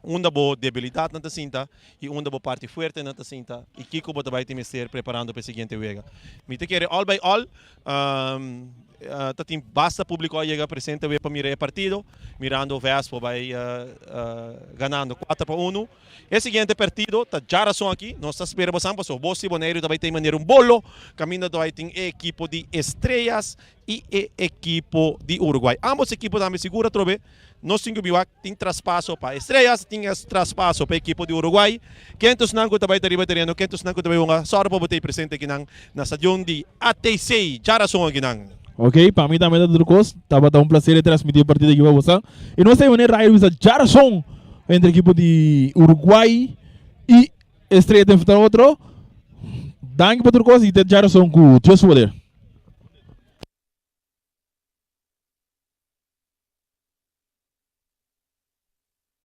unda bo debilidatnan ta sinta i unda bo parti fuertenan ta sinta i kiko bo ta bai tin mester preparando pa e siguiente wega. Mi ta kere all by all Ta tin basta publico a yega presente awe pa mira e partido, mirando Vespo bay ganando cuater pa uno. E siguiente partido ta djarason aki, nos ta spera bosan pasobra Bos y Boneiru ta bay tin manera un bolo caminda ta bay tin e ekipo di Estrellas y e ekipo di Uruguay. Ambos ekipo tambe sigur atrobe. Nos tin ku biwak tin traspaso pa Estrellas, tin traspaso pa ekipo di Uruguay. Ken tusnan ku ta bai ta riba tereno, ken tusnan ku ta bai hunga, sòru pa bo ta ei presente akinan na stadion di ATC. Djarason akinan. Ok, pa mi tambe ta tur kos. Tabata un placer e transmiti e partido aki pa boso. I nos ta e manera Rayo bisa djarason entre ekipo di Uruguay i Estrella ta enfrenta otro. Danki pa tur kos i te djarason ku Dios su poder.